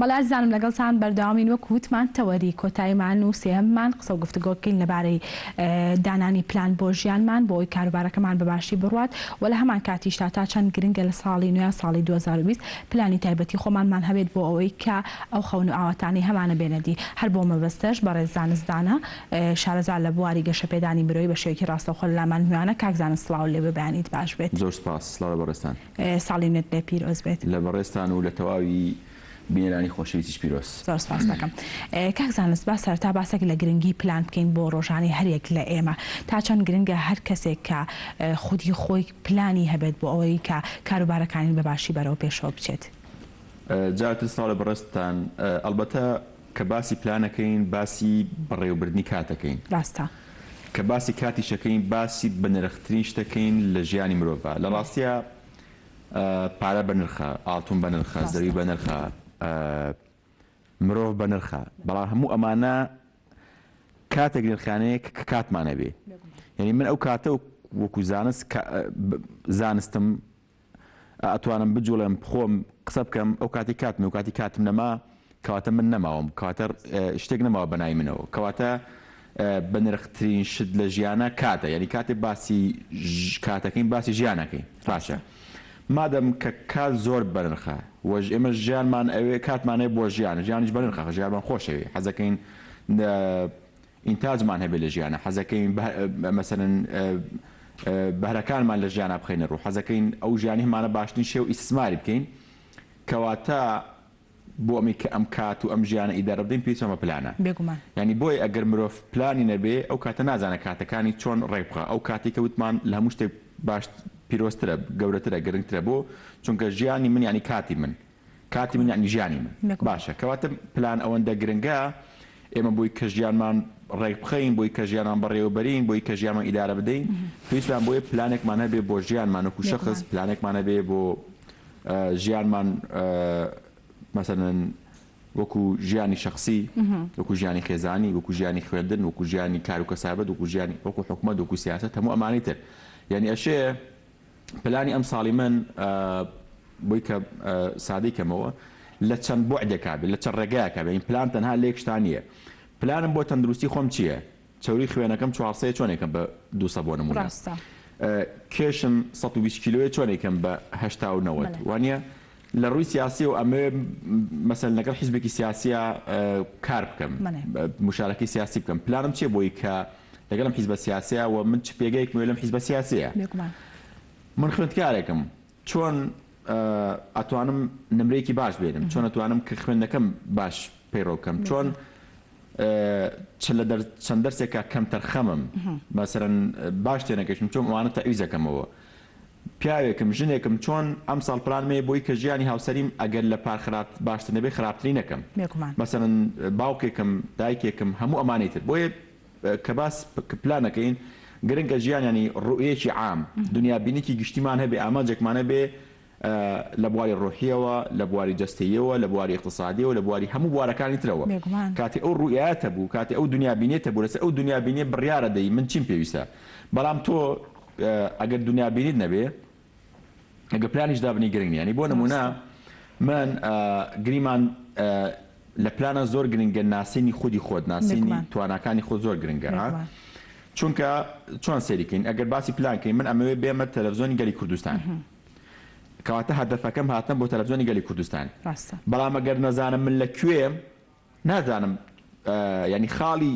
بەڵێ ئازیزانم لەگەڵتان بەردەوامین وەک وتمان تەوەری کۆتاییمان و سێهەممان قسە و گفتوگۆ بکەین لەبارەی دانانی پلان بۆ ژیانمان بۆ ئەوەی کاروبارەکەمان بە باشی بڕوات و لە هەمان کاتیشدا تا چەند گرنگە لە ساڵی نوێ ساڵی 2020 پلانی تایبەتی خۆمانمان هەبێت بۆ ئەوەی کە ئەو خەون و ئاواتانەی هەمانە بێنە دی هەر بۆ مەبەستەش بەڕێز زانست دانا شارەزا لە بواری گەشەپێدانی مرۆیی بە شێوەیەکی ڕاستەوخۆ لە لامان میوانە کاک زانست سڵاو لێ بێ بەیانیت باش بێت. زۆر سوپاس سڵاو لە بەڕێزتان. ساڵی نوێت لێ پیرۆز بێت. لە بەڕێزتان و لە تەواوی بینەرانی خۆشەویستیش پیرۆز. زۆر سپاست دەکەم. کاک زانست با سەرەتا باسێک لە گرنگی پلان بکەین بۆ ڕۆژانەی هەر یەک لە ئێمە. تا چەند گرنگە هەر کەسێک کە خودی خۆی پلانی هەبێت بۆ ئەوەی کە کاروبارەکانی بە باشی بەرەو پێشەوە بچێت. جارتر سڵاو لە بەڕێزتان. ئەڵبەتە کە باسی پلان ئەکەین باسی بەڕێوەبردنی کات ئەکەین. ڕاستە. کە باسی کاتیش ئەکەین باسی بەنرخترین شت ئەکەین لە ژیانی مرۆڤا. لە ڕاستیا پارە بەنرخە، ئاڵتون بەنرخە، زەوی بەنرخە، مرۆڤ بەنرخە، بەڵام هەموو ئەمانە کاتێک نرخیان هەیە کە کاتمان هەبێ. یعنی من ئەو کاتە وەکو زانست زانستم ئەتوانم بجوڵێم خۆم قسە بکەم ئەو کاتی کاتم و کاتی کاتم نەما کەواتە من نەماوم کەواتە شتێک نەماوە بەناوی منەوە کەواتە بەنرخترین شت لە ژیانە کاتە یعنی کاتێ باسی کاتەکەین باسی ژیانەکەین باشە مادەم کە کات زۆر بەنرخە وەژ ئێمە ژیانمان ئەوێ کاتمان هەیە بۆ ژیان ژیانیش بەنرخە ژیانمان خۆشەوێ حەزەکەین ئینتاجمان هەبێ لە ژیانا، حەزەکەین مەسەلەن بەهرەکانمان لە ژیانا بخەینە ڕوو، حەزەکەین ئەو ژیانی هەمانە باشترین شێوە ئیستسماری بکەین، کەواتە بۆ ئەمەی کە ئەم کات و ئەم ژیانە ئیدارە بدەین پێویستمان بە پلانە. بێگومان. یانی بۆیە ئەگەر مرۆڤ پلانی نەبێ ئەو کاتە نازانێ کاتەکانی چۆن ڕێک بخا، ئەو کاتەی کە وتمان لە هەموو شتێک باش پیرۆزترە، گەورەترە، گرنگترە، بۆ؟ چونکە ژیانی من یانی کاتی من. کاتی من یانی ژیانی من باشە کەواتە پلان ئەوەندە گرنگە ئێمە بۆی کە ژیانمان ڕێک بخەین بۆی کە ژیانمان بەڕێوەبەرین بۆی کە ژیانمان ئیدارە بدەین پێویستمان بۆیە پلانێکمان هەبێ بۆ ژیانمان وەکو شخص پلانێکمان هەبێ بۆ ژیانمان مەسەلەن وەکو ژیانی شخصی وەکو ژیانی خێزانی وەکو ژیانی خوێندن وەکو ژیانی کار و کەسابەت وەکو ژیانی وەکو حکومەت وەکو سیاسەت هەموو ئەمانەی تر یعنی ئەشێ پلانی ئەمساڵی من بۆی کە سادەی کەمەوە لە چەند بوعدێکا بێت لە چەند ڕێگایەکا بێت پلان تەنها لە یەک شتا نییە پلانم بۆ تەندروستی خۆم چییە چەوری خوێنەکەم چوارسەیە چۆن یکەم بە دووسە بۆ نمونە کێشم 120 کیلۆیە چۆن یکەم بە هەشتا و نەوەد وانە لە ڕووی سیاسیەوە ئەمەوێ مەسەل لەگەڵ حیزبێکی سیاسیە کار بکەم مشارەکەی سیاسی بکەم پلانم چیە بۆی کە لەگەڵم حیزبە سیاسیە و من چ پێگەیەکم هەیە لەم حیزبە سیاسیە من خوێندکارێکم چۆن ئەتوانم نمرەیەکی باش بێنم چۆن ئەتوانم کە خوێندنەکەم باش پەیڕەو بکەم چۆن لە چەند دەرسێکا کەمتەرخەمم مەسەرەن باش تێنەگەشتم چۆن ئەوانە تەعویزەکەمەوە پیاوێکم ژنێکم چۆن ئەمساڵ پلانم هەیە بۆی کە ژیانی هاوسەریم ئەگەر لە پار خراپ باشتر نەبێ خراپتری نەکەم بێگومان. مەسەلەن باوکێکم دایکێکم هەموو ئەمانەی تر بۆیە کە باس پلان ئەکەین گرنگە ژیان یانی ڕوئیەکی عام دنیابینیکی گشتیمان هەبێ ئامانجێکمان هەبێ لە بواری ڕۆحیەوە لە بواری جەستەییەوە لە بواری ئیقتسادیەوە لە بواری هەموو بوارەکانی ترەوە بێگومان. کاتێ ئەو ڕوئیایەت هەبوو کاتێ ئەو دنیابینیەت هەبوو لەسەر ئەو دنیابینیە بڕیارە دەی من چیم پێویستە بەڵام تۆ ئەگەر دنیابینیت نەبێ ئەگەر پلانیش دابنی گرنگ نیە یانی بۆ نمونە من گریمان لە پلانە زۆر گرنگە ناسینی خودی خۆت ناسینی تواناکانی خۆت زۆر گرنگە چونکە چۆن سەیریکەین ئەگەر باسی پلان کەین من ئەمەوێ بێمە تەلەڤزیۆنی گەلی کوردستان کەواتە هەدەفەکەم هاتنە بۆ تەلەڤزیۆنی گەلی کوردستان بەڵام ئەگەر نەزانم من لە کوێم نازانم یانی خاڵی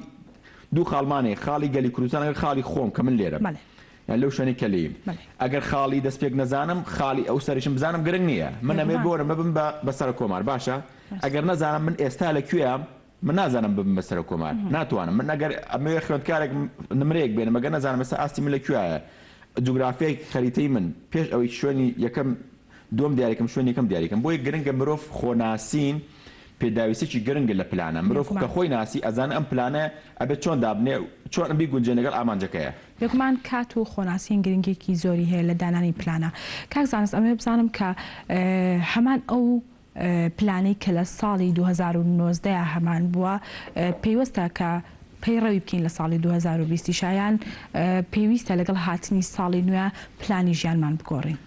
دوو خاڵمان هەیە خاڵی گەلی کوردستان ئەگەر خاڵی خۆم کە من لێرەم بەڵێ. یان لەو شوێنەی کە لێیم بەڵێ. ئەگەر خاڵی دەستپێک نەزانم خاڵی ئەو سەریشم بزانم گرنگ نییە من ئەمەوێ بێگومان. بۆرم ببم بە بە سەرۆک کۆمار باشە ڕاستە. ئەگەر نەزانم من ئێستا لە کوێیام من نازانم ببم بە سەرۆک کۆمار ناتوانم من ئەگەر ئەمەوێ خوێندکارێک نمرەیەک بێنم ئەگەر نەزانم ئێستا ئاستی من لە کوێیە جوگرافیای خەریتەی من پێش ئەوەی شوێنی یەکەم دووەم دیاریکەم شوێنی یەکەم دیاریکەم بۆیە گرنگە مرۆڤ خۆناسین پێداویستیەکی گرنگە لە پلانە مرۆڤ بێگومان. کە خۆی ناسی ئەزانێ ئەم پلانە ئەبێت چۆن دابنێ چۆن بیگونجێنێ لەگەڵ ئامانجەکەیا. بێگومان کات و خۆناسین گرنگیەکی زۆری هەیە لە دانانی پلانە. کاک زانست ئەمەوێ بزانم کە هەمان ئەو پلانەی کە لە ساڵی 2019 هەمان بووە پەیوەستە کە پەیڕەوی بکەین لە ساڵی 2020 یشا یان پێویستە لەگەڵ هاتنی ساڵی نوێ پلانی ژیانمان بگۆڕین؟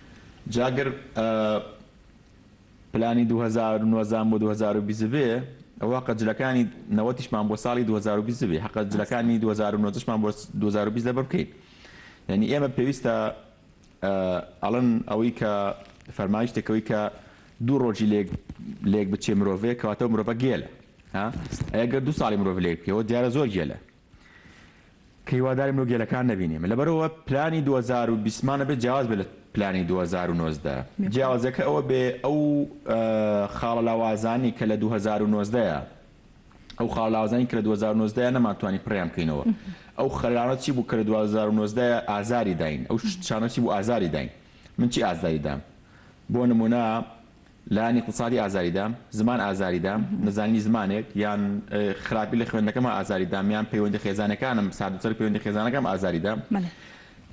جا گەر. پلانی 2019 بۆ 2020 بێ ئەوە حەقە جلەکانی نەوەتیشمان بۆ ساڵی 2020 بێ حەقە جلەکانی 2019شمان بۆ 2020 لەبەر بکەین یعنی ئێمە پێویستە ئەڵن ئەوەی کە فەرمایشتێک ئەوەی کە دوو ڕۆژی لێک لێک بچێ مرۆڤێک کەواتە مرۆڤە گێلە ها ئەگەر دوو ساڵی مرۆڤ لێک بکەوە دیارە زۆر گێلە کە هیوادارم لۆ گێلەکان نەبینیم لەبەرئەوە پلانی 2020 مان ئەبێ جیاواز بێ لە پلانی 2019 جیاوازیەکە ئەوە بێ ئەو خاڵە لاوازانی کە لە 2019 ئەو خاڵە لاوازانی کە لە 2019 نەمانتوانی پڕیان بکەینەوە ئەو خەلانە چی بوو کە لە 2019 ئازاری داین ئەو شتانە چی بوو ئازاری داین من چی ئازاری دام بۆ نمونە لایەنی ئیقتسادی ئازاری دام، زمان ئازاری دام، نەزانینی زمانێک یان خراپی لە خوێندنەکەما ئازاری دام یان پەیوەندی خێزانەکانم ساردوسڕی پەیوەندی خێزانەکەم ئازاری دام.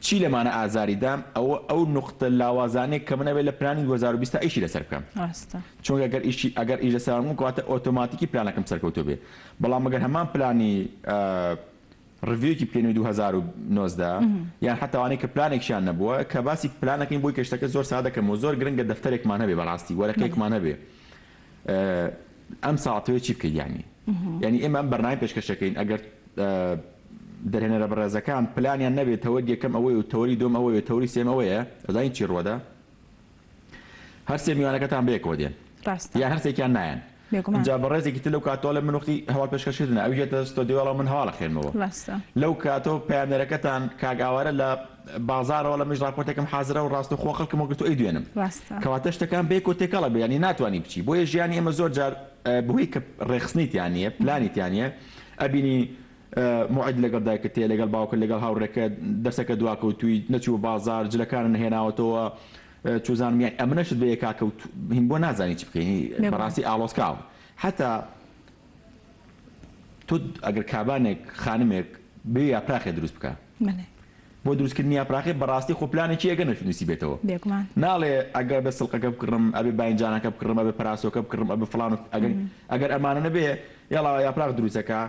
چی لەمانە ئازاری دام ئەوە ئەو نوقتە لاوازانەی کە من ئەبێ لە پلانی 2020 تا ئیشی لەسەر بکەم. چونکە گەر ئیشی ئەگەر ئیش لەسەر بکەم کەواتە ئۆتۆماتیکی پلانەکەم سەرکەوتوو بێ. بەڵام ئەگەر هەمان پلانی review ێکی بکەین 2019 یان حەتا ئەوانەی کە پلانێکیان نەبووە کە باسی پلانەکەین بۆی کە شتەکە زۆر سادە کەم و زۆر گرنگە دەفتەرێکمان هەبێ بەڕاستی وەرەقەیەکمان هەبێ ئەم ساڵ تۆ چی بکەیت یانی یانی ئێمە ئەم بەرنامەی پێشکەشەکەین ئەگەر دەرهێنەرە بەڕێزەکان پلانیان نەبێت تەوەری یەکەم ئەوەیە و تەوەری دووەم ئەوەیە و تەوەری سێم ئەوەیە ئەزانین چی ڕووەدا هەر سێ میوانەکەتان بەیەکەوە دێن ڕاستە. یان هەرسێکیان نایەن بێگومان. ئینجا بەڕێزێکی تر لەو کاتەوە ئەڵێ من وەختی هەواڵ پێشکەشکردنە ئەویش دێتە ستۆدیۆ ئەڵێ من هەواڵ ئەخوێنمەوە ڕاستە. لەو کاتەوە پەیامنێرەکەتان کاک ئاوارە لە بازاڕەوە ئەڵێ منیش ڕاپۆرتێکم حازرە و ڕاستەوخۆ خەڵکم وەرگرتووە ئەیدوێنم ڕاستە. کەواتە شتەکان بەیەکەوە تێکەڵ ئەبێ یانی ناتوانی بچی بۆیە ژیانی ئێمە زۆر جار بەهۆی کە ڕێکخستنی تیا نییە پلانی تیا نییە ئەبینی موعد لەگەڵ دایکت هەیە لەگەڵ باوکت لەگەڵ هاوڕێکەت دەرسەکە دواکەوتووی نەچووە بازاڕ جلەکانت نەهێناوەتەوە چوزانم یان ئەمنەشت بێ کاکەوت هین بۆ نازانی چ بکەی بەڕاستی ئاڵۆزکاوە حتا تۆ ئەگەر کابانێک خانمێک بێ یاپراخێ دروست بکە بۆ دروستکردنی یاپراخێ بەڕاستی خۆ پلانێکی ئەگەر نووسی بێتەوە ناڵێ ئەگەر بە سڵقەکە بکڕم ئەبێ باینجانەکە بکڕم ئەبێ پەراسۆکە بکڕم ئەبێ فڵان ئەگەر ئەگەر ئەمانە نەبێ یاڵا یاپراخ دروستەکە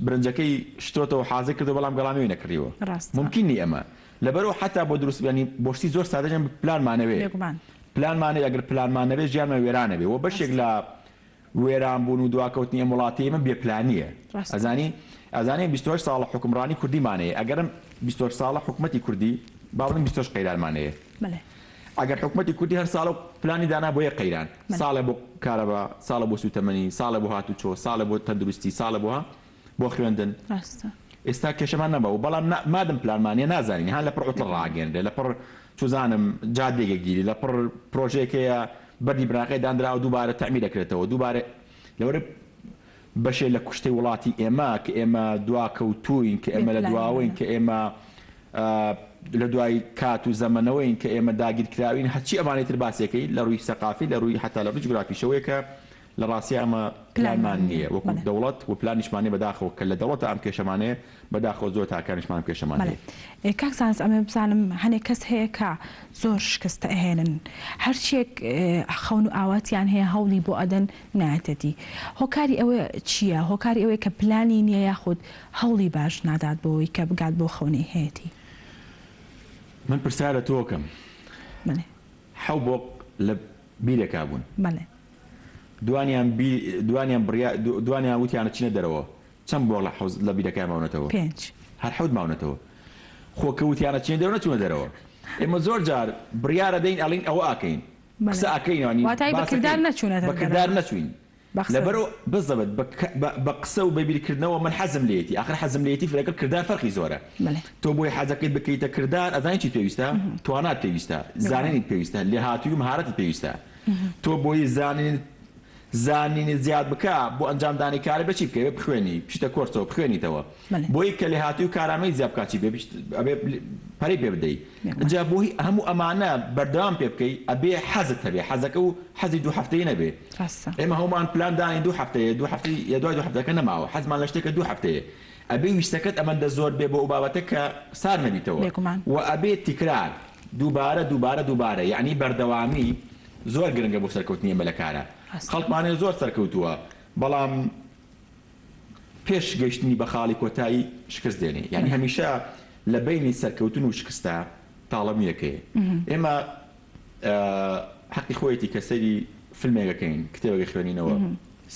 برنجەکەی شتۆتەوە حازر کردوە بەڵام گەڵامێوی نەکڕیوە ڕاستە. مومکین نیە ئەمە لەبەرئەوە حەتا بۆ دروست یانی بۆ شتی زۆر سادە ژیان پلانمان ئەوێ بێگومان. پلانمان ئەوێ ئەگەر پلانمان نەبێ ژیانمان وێران ئەبێ وە بەشێک ڕاستە. لە وێران بوون و دواکەوتنی ئەم وڵاتەی ئێمە بێ پلانیە ڕاستە. ئەزانی ئەزانی 28 ساڵە حوکمڕانی کوردیمان هەیە ئەگەر ئەم 28 ساڵە حکومەتی کوردی با بڵێین 28 قەیرانمان هەیە بەلێ. ئەگەر حکومەتی کوردی هەر ساڵە و پلانی دانا بۆ یەک قەیران، ساڵێ بۆ کارەبا، ساڵێ بۆ سووتەمەنی، ساڵێ بۆ هاتوچۆ، ساڵێ بۆ تەندروستی، ساڵێ بۆ ها بۆ خوێندن. ڕاستە. ئێستا کێشەمان نەماوە، بەڵام نا مادەم پلانمان نییە نازانین ها لەپڕ عوتڵ ڕاگەیەنرێ، لەپڕ چوزانم جادەیەک ئەگیری، لەپڕ پرۆژەیەک هەیە بەردی بناغەی دانراوە دووبارە تەعمیر ئەکرێتەوە، دووبارە لەوەرە بەشێ لە کوشتەی وڵاتی ئێمە کە ئێمە دواکەوتووین، کە ئێمە لە دواوەین، کە ئێمە لە دوای کات و زەمەنەوەین، کە ئێمە داگیرکراوین، هەرچی ئەمانەی تر باسێکەی لە ڕووی سەقافی، لە ڕووی حەتا لە ڕووی جوگرافیشەوەیە کە لە ڕاستیا ئەمە پلانمان نییە وەکوو دەوڵەت و پلانیشمان نییە بەداخەوە کە لە دەوڵەتا ئەم کێشەمان هەیە بەداخەوە زۆر تاکانیشمان ئەم کێشەمان هەیە. بەڵێ کاک زانست ئەمەوێ بزانم هەنێک کەس هەیە کە زۆر شکست ئەهێنن هەرچیەک خەون و ئاواتیان هەیە هەوڵی بۆ ئەدەن نایەتە دی هۆکاری ئەوە چیە هۆکاری ئەوەیە کە پلانی نیە یاخود هەوڵی باش نادات بۆوەی کە بگات بەو خەونەی هەیەتی. من پرسیار لە تۆ کەم بەلێ. حەو بۆق لە بیرێکا بوون. بەلێ. دوانیان بی دوانیان بڕیا دوانیان وتیان ئەچینە دەرەوە چەند بۆق لە حەوز لە بیرەکەیا ماونەتەوە؟ پێنج. هەر حەوت ماونەتەوە. خۆ کە وتیان ئەچینە دەرەوە نەچوونە دەرەوە. ئێمە زۆر جار بڕیار ئەدەین ئەڵێین ئەوە ئەکەین. قسە ئەکەین یانی واتای بە باس کردار ئەکەین نەچوونەتە بە کردار دەرەوە. نەچووین. بە قسە. لەبەرئەوە بزەبت بە بە بە قسە و بە بیرکردنەوە من حەزم لێیەتی ئاخر حەزم لێیەتی لەگەڵ کردار فەرقی زۆرە. بەلێ. تۆ بۆی حەزەکەیت بکەیتە کردار ئەزانی چیت پێویستە؟ توانات پێویستە، زانینت پێویستە، لێهاتوویی و مەهارەتت پێویستە. تۆ بۆی زانینت زانینت زیاد بکا بۆ ئەنجامدانی کارێ بە چی بکەی؟ ئەبێ بخوێنی، بچیتە کۆرسەوە، بخوێنیتەوە. بۆی کە لێهاتووی و کارامەیت زیاد بکا چی بێ؟ ئەبێ پەرەی پێ بدەی. ئینجا بۆی هەموو ئەمانە بەردەوام پێ بکەی ئەبێ حەزت هەبێ، حەزەکە و حەزی دوو هەفتەیی نەبێ. ئێمە هەموومان پلان دانێین دوو هەفتەیە، دوو هەفتەی یا دوای دوو هەفتەکە نەماوە، حەزمان لە شتێکە دوو هەفتەیە. ئەبێ ویستەکەت ئەمەندە زۆر بێ بۆ ئەو بابەتە کە سار نەبیتەوە. وە ئەبێ تیکرار، دووبارە دووبارە دووبارە، یەعنی بەردەوامی زۆر گرنگە بۆ سەرکەوتنی ئێمە لە کارا. خەڵکمان هەیە زۆر سەرکەوتووە بەڵام پێش گەیشتنی بە خاڵی کۆتایی شکست دێنێ. یانی هەمیشە لە بەینی سەرکەوتن و شکستا تاڵەمییەک هەیە. ئێمە حەقی خۆیەتی کە سەیری. فیلمێک ئەکەین، کتێبێک ئەخوێنینەوە،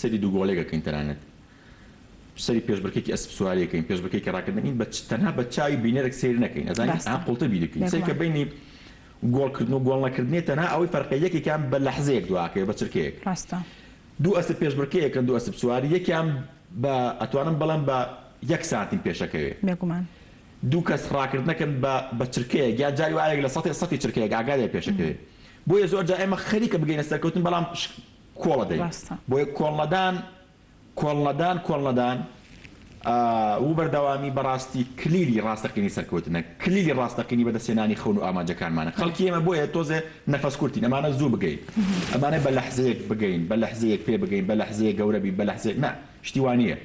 سەیری دووگۆڵێک ئەکەین تەنانەت سەیری پێشبڕکێکی ئەسپ سواری ئەکەین، پێشبڕکێکی ڕاکردن ئەکەین، بە تەنها بە چاوی بینەرێک سەیر نەکەین، ئەزانی ئا قوڵتر بیر بکەین، سەیر کە بەینی گۆڵکردن و گۆڵ نەکردنێ تەنها ئەوەی فەرقە یەکێکیان بە لەحزەیەک دواکەوێ بە چرکەیەک. ڕاستە. دوو ئەسپ پێشبڕکێ ئەکەن دوو ئەسپ سواری یەکیان بە ئەتوانم بڵێم بە یەک سانتیم پێشەکەوێ. بێگومان. دوو کەس ڕاکردنەکەن بە بە چرکەیەک یان جاری وایە لە سەتی سەتی چرکەیەک ئاگا لێ پێشەکەوێ. بۆیە زۆر جار ئێمە خەریکە بگەینە سەرکەوتن بەڵام کۆڵەدەین. ڕاستە. بۆیە کۆڵنەدان کۆڵنەدان کۆڵنەدان و بەردەوامی بەڕاستی کلیلی ڕاستەقینەی سەرکەوتنە، کلیلی ڕاستەقینەی بەدەستهێنانی خەون و ئامانجەکانمانە. خەڵکی ئێمە بۆیە تۆزێ نەفەس کورتین، ئەمانە زوو بگەین، ئەمانە بە لەحزەیەک بگەین، بە لەحزەیەک پێ بگەین، بە لەحزەیەک گەورە بین، بە لەحزەیەک نا، شتی وا نییە.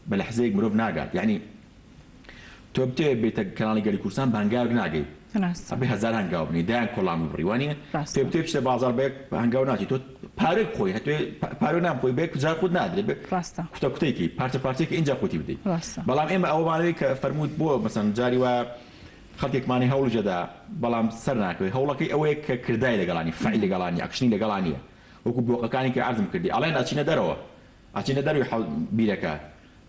بە لەحزەیەک مرۆڤ ناگات. یەعنی تۆ بتەوێت بێیتە کەناڵی گەلی کوردستان بە هەنگاوێک ناگەی. ڕاستە. ئەبێ هەزار هەنگاو بنێی، دەیان کۆڵان ببڕی، وا نییە؟ ڕاستە. تۆ بتەوێ بچیتە بازاڕ بە یەک هەنگاو ناچی، تۆ پارەیەک بخۆی، هەتوێ پارەی نان بخۆی بە یەک جار خۆت نادرێ، بێ ڕاستە. کوتە کوتەی کەی، پارچە پارچەی کەی ئینجا قوتی بدەی. ڕاستە. بەڵام ئێمە ئەوەمان ئەوێ کە فەرمووت بۆ مەسەن جاری وایە خەڵکێکمان هەیە هەوڵیش ئەدا بەڵام سەر ناکەوێ، هەوڵەکەی ئەوەیە کە کردای لەگەڵا نییە، فعلی لەگەڵا نییە، ئەکشنی لەگەڵا نییە. وەکوو بۆقەکانی کە عەرزم کردی ئەڵێن ئەچینە دەرەوە، ئەچینە دەروی حەوت بیرەکە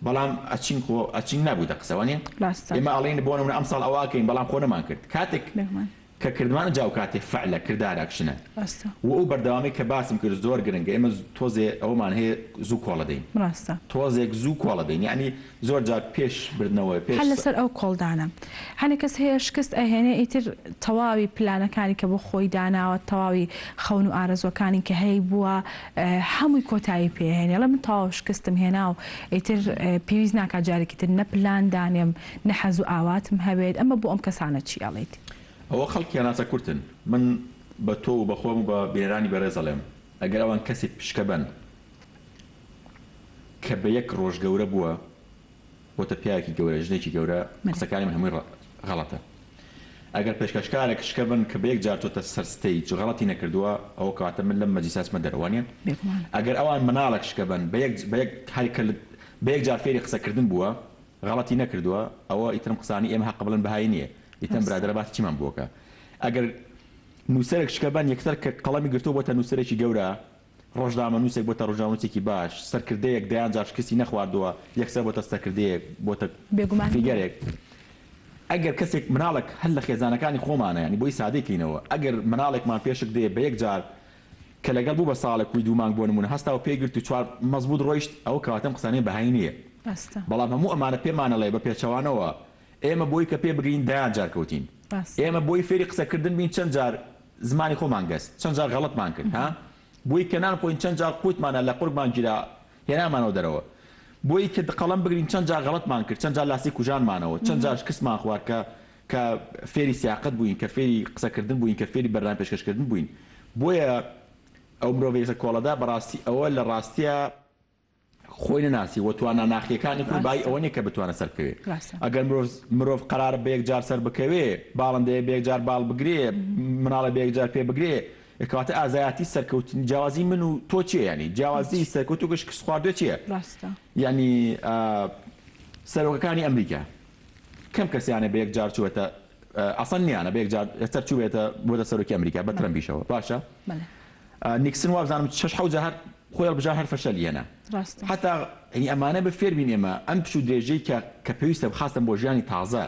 بەڵام ئەچین خۆ ئەچین نابوویتە قسە وانیە؟ ڕاستە. ئێمە ئەڵێین بۆ نمونە ئەمساڵ ئەوە ئەکەین بەڵام خۆ نەمان کرد کاتێک بێگومان. کە کردمان ئنجا ئەو کاتێ فعلە کردارە ئەکشنە ڕاستە. و ئەو بەردەوامی کە باسم کرد زۆر گرنگە ئێمە تۆزێ ئەوەمان هەیە زوو کۆڵەدەین ڕاستە. تۆزێک زوو کۆڵەدەین یەعنی زۆر جار پێش بردنەوە پێش هەر لەسەر ئەو کۆڵدانە هەنێ کەس هەیە شکست ئەهێنێ ئیتر تەواوی پلانەکانی کە بۆ خۆی داناوە تەواوی خەون و ئارەزوەکانی کە هەیبووە هەمووی کۆتایی پێ هێنێ ئەڵێ من تەواو شکستم هێنا و ئیتر پێویست ناکات جارێکی تر نە پلان دانێم نە حەز و ئاواتم هەبێت ئەمە بۆ ئەم کەسانە چی ئەڵێیت؟ ئەوە خەڵکی هەناسە کورتن من بە تۆ و بە خۆم و بە بینەرانی بەڕێز ئەڵێم ئەگەر ئەوان کەسێک پشکە بەن کە بە یەک ڕۆژ گەورە بووە بۆتە پیاوێکی گەورە ژنێکی گەورە قسەکانی من هەمووی غەڵەتە ئەگەر پێشکەشکارێک شکە بن کە بە یەک جار چۆتە سەر stage غەڵەتی نەکردووە ئەوە کەواتە من لەم مەجلیسە ئەچمە دەرەوە وانیە ئەگەر ئەوان مناڵێک شکە بن بە یەک بە یەک هەر کە بە یەک جار فێری قسەکردن بووە غەڵەتی نەکردووە ئەوە ئیترم قسانی ئێمە هەقە بڵێن بەهای نییە ئیتەم برادەرە باسی چیمان بۆکە ئەگەر نووسەرێک شکە بن یەکسەر کە قەڵەمی گرتووە بۆتە نووسەرێکی گەورە ڕۆژنامەنووسێک بۆتە ڕۆژنامەنووسێکی باش، سەرکردەیەک دەیان جار شکستی نەخواردووە، یەکسەر بۆتە سەرکردەیەک، بۆتە بێگومان. فیگەرێک. ئەگەر کەسێک، مناڵێک هەر لە خێزانەکانی خۆمانە، یانی بۆی سادەی کەینەوە، ئەگەر مناڵێکمان پێشک دێ بە یەک جار کە لەگەڵ بوو بە ساڵێک و دوو مانگ بۆ نموونە هەستا و پێی گرت و چوار مەزبووت ڕۆیشت، ئەوە کەواتە ئەم قسانەی بەهای نییە. ڕاستە. بەڵام هەموو ئەمانە پێمانەڵێ بە پێچەوانەوە ئێمە بۆی کە پێ بگرین دەیان جار کەوتین. ڕاستە. ئێمە بۆی فێری قسەکردن بین چەند جار زمانی خۆمان گەست چەند جار غەڵەتمان کرد ها بۆی کە نان بخۆین چەند جار قوتمانە لە قورگمان گیرا هێنامانەوە دەرەوە بۆی کە قەڵەم بگرین چەند جار غەڵەتمان کرد چەند جار لاستیک کوژانمانەوە چەند جار شکستمان خوارد کە کە فێری سیاقەت بووین کە فێری قسەکردن بووین کە فێری بەرنامە پێشکەشکردن بووین بۆیە ئەو مرۆڤەی کە کۆڵەدا بەڕاستی ئەوە لە ڕاستیا خۆی نەناسی وە توانا ناخیەکانی خۆی بایی ئەوە نیە کە بتوانێ سەر بکەوێ ئەگەر مرۆڤ مرۆڤ قەرارە بە یەکجار سەر بکەوێ باڵندەیە بە یەکجار باڵ بگرێ مناڵە بە یەکجار پێ بگرێ کەواتە ئازایەتی سەرکەوتن جیاوازی من و تۆ چیە یانی جیاوازی سەرکەوتوو کە شکست خواردوە چیە یانی سەرۆکەکانی ئەمریکا کەم کەسیانە بە یەکجار چووەتە ئەسەن نیانە بە یەکجار سەر چووبێتە بۆتە سەرۆکی ئەمریکا بە ترەمپیشەوە باشە نیکسن وابزانم شەش حەوت جار هەر خۆی هەڵبژارد هەر فەشەلی هێنا ڕاستە. حەتا یانی ئەمانە بە فێر بین ئێمە ئەم پشوو درێژەی کە کە پێویستە خاستەن بۆ ژیانی تازە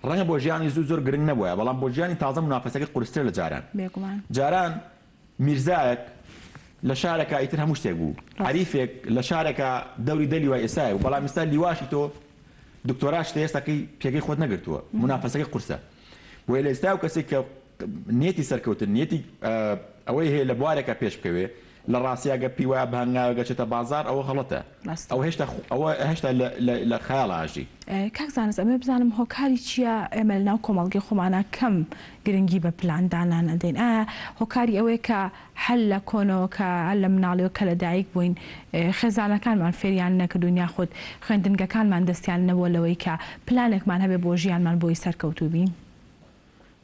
ڕەنگە بۆ ژیانی زوو زۆر گرنگ نەبوایە بەڵام بۆ ژیانی تازە مونافەسەکەی قورسترە لە جاران بێگومان. جاران میرزایەک لە شارەکا ئیتر هەموو شتێک بوو ڕاستە. عەریفێک لە شارەکا دەوری دە لیوای ئێستایە بوو بەڵام ئێستا لیواشی تۆ دکتۆراشت هەیە ئێستاکەی پێگەی خۆت نەگرتووە مونافەسەکەی قورسە بۆیە لە ئێستا ئەو کەسێک کە نیەتی سەرکەوتن، نیەتی ئەوەی هەیە لە بوارێکا پێش بکەوێ، لە ڕاستیا گەر پێی وایە بە هەنگاوێک ئەچێتە بازاڕ ئەوە غەڵەتە، ئەوە هێشتا ئەوە هێشتا لە خەیاڵا ئەژی. کاک زانست ئەمەوێ بزانم هۆکاری چیە ئێمە لەناو کۆمەڵگەی خۆمانا کەم گرنگی بە پلان دانان ئەدەین ئایا هۆکاری ئەوەیە کە هەر لە کۆنەوە کە هەر لە مناڵیەوە کە لە دایک بووین خێزانەکانمان فێریان نەکردوین یاخود خوێندنگەکانمان دەستیان نەبووە لەوەی کە پلانێکمان هەبێ بۆ ژیانمان بۆی سەرکەوتوو بین؟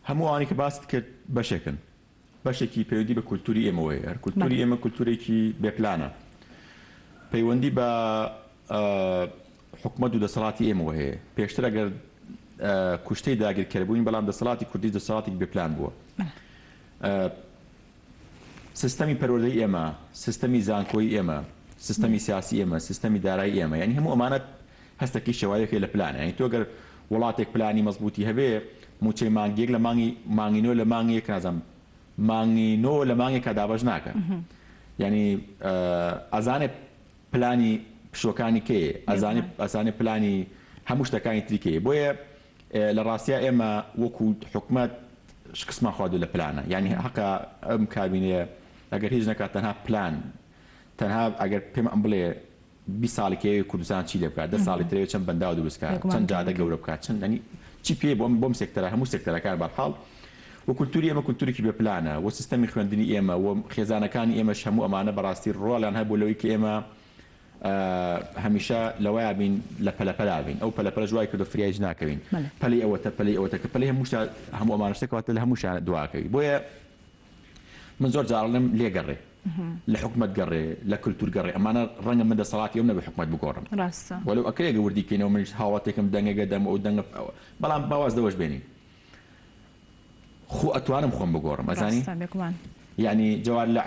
هەموو ئەوانەی کە باست کرد بەشێکن، بەشێکی پەیوەندی بە کولتوری ئێمەوە هەیە، هەر کولتوری ئێمە کولتورێکی بێ پلانە، پەیوەندی بە حکومەت و دەسەڵاتی ئێمەوە هەیە، پێشتر ئەگەر کوشتەی داگیرکەر بووین، بەڵام دەسەڵاتی کوردیش دەسەڵاتێکی بێ پلان بووە. سیستەمی پەروەردەی ئێمە، سیستەمی زانکۆی ئێمە، سیستەمی سیاسی ئێمە، سیستەمی دارایی ئێمە، یانی هەموو ئەمانە هەستەکەی شێواوێک هەیە لە پلانە. یانی تۆ گەر وڵاتێک پلانی مەزبووتی هەبێ، مووچەی مانگی یەک لە مانگی مانگی نۆ لە مانگی یەک نازانم مانگی نۆ لە مانگێکا دابەش ناکا. یانی ئەزانێ پلانی پشووەکانی کەیە، ئەزانێ ئەزانێ پلانی هەموو شتەکانی تری کەیە. بۆیە لە ڕاستیا ئێمە وەکو حکومەت شکستمان خواردوە لە پلانە یانی هەقە ئەم کابینەیە ئەگەر هیچ نەکات تەنها پلان تەنها ئەگەر پێمان بڵێ 20 ساڵی کەوێ کوردستان چی لێ بکات دە ساڵی ترەوێ چەند بەنداو دروست کات چەند جادە گەورە بکات چەند ینی چی پێ بۆم بۆم سێکتەرە هەموو سێکتەرەکان بەرحاڵ و کولتوری ئێمە کولتورێکی بێ پلانە و سیستەمی خوێندنی ئێمە و خێزانەکانی ئێمەش هەموو ئەمانە بەڕاستی ڕۆڵیان هەبوو لەوەی کە ئێمە هەمیشە لەوەیا بین لە پەلە پەلا بین ئەو پەلە پەلەش وای کردوە فریای هیچ ناکەوین پەلەی ئەوەتە پەلەی ئەوەتە کە پەلەی هەموو شتە هەموو ئەمانە شتە کەواتە لە هەموو شتە دواکەوی بۆیە من زۆر جار ئەڵێم لێگەڕێ لە حکومەت گەڕێ لە کلتور گەڕێ ئەمانە ڕەنگە من دەسەڵاتی ئەوم نەبێ حکومەت بگۆڕم ڕاستە وەلو ئەکرێ گە وردی کەینەوە منیش هاوڵاتێکم دەنگەگە دەم ئەو دەنگە بەڵام با واز لەوەش بێنین خۆ ئەتوانم خۆم بگۆڕم ئەزانی؟ ڕاستە بێگومان. یەعنی جەوار لە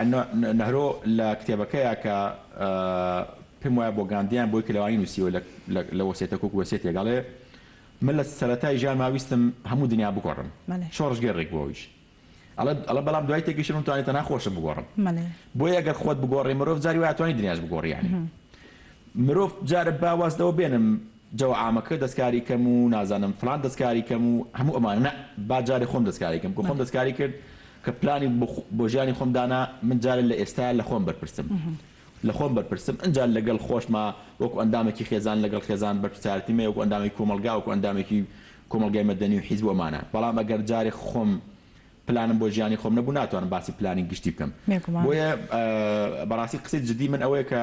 نەهرۆ لە کتێبەکەیا کە پێم وایە بۆ گاندیان بۆی کە لەوانی نووسیوە لە وەسێتەک وەکو وەسێتێک ئەڵێ من لە سەرەتای ژیانما ویستم هەموو دنیا بگۆڕم شۆڕشگێڕێک بوو ئەویش ئەڵێ ئەڵێ بەڵام دوای تێگەیشتم من توانی تەنها خۆشم بگۆڕم بۆیە ئەگەر خۆت بگۆڕی مرۆڤ جاری وایە توانی دنیاش بگۆڕی یانی مرۆڤ جارە با واز لەوە بێنم جەوە عامەکە دەستکاری کەم و نازانم فلان دەستکاری کەم و هەموو ئەمانە نا با جارێ خۆم دەستکاری کەم کە خۆم دەستکاری کرد کە پلانی بۆ ژیانی خۆم دانا من جارێ لە ئێستا لە خۆم بەرپرسم لە خۆم بەرپرسم ئنجا لەگەڵ خۆشما وەکو ئەندامێکی خێزان لەگەڵ خێزان بەرپرسیارەتیم هەیە وەکو ئەندامێکی کۆمەڵگا وەکو ئەندامێکی کۆمەڵگای مەدەنی و حیزب و ئەمانە بەڵام ئەگەر جارێ خۆم پلانم بۆ ژیانی خۆم نەبوو ناتوانم باسی پلانی گشتی بکەم بۆیە بەڕاستی قسەی جدی من ئەوەیە کە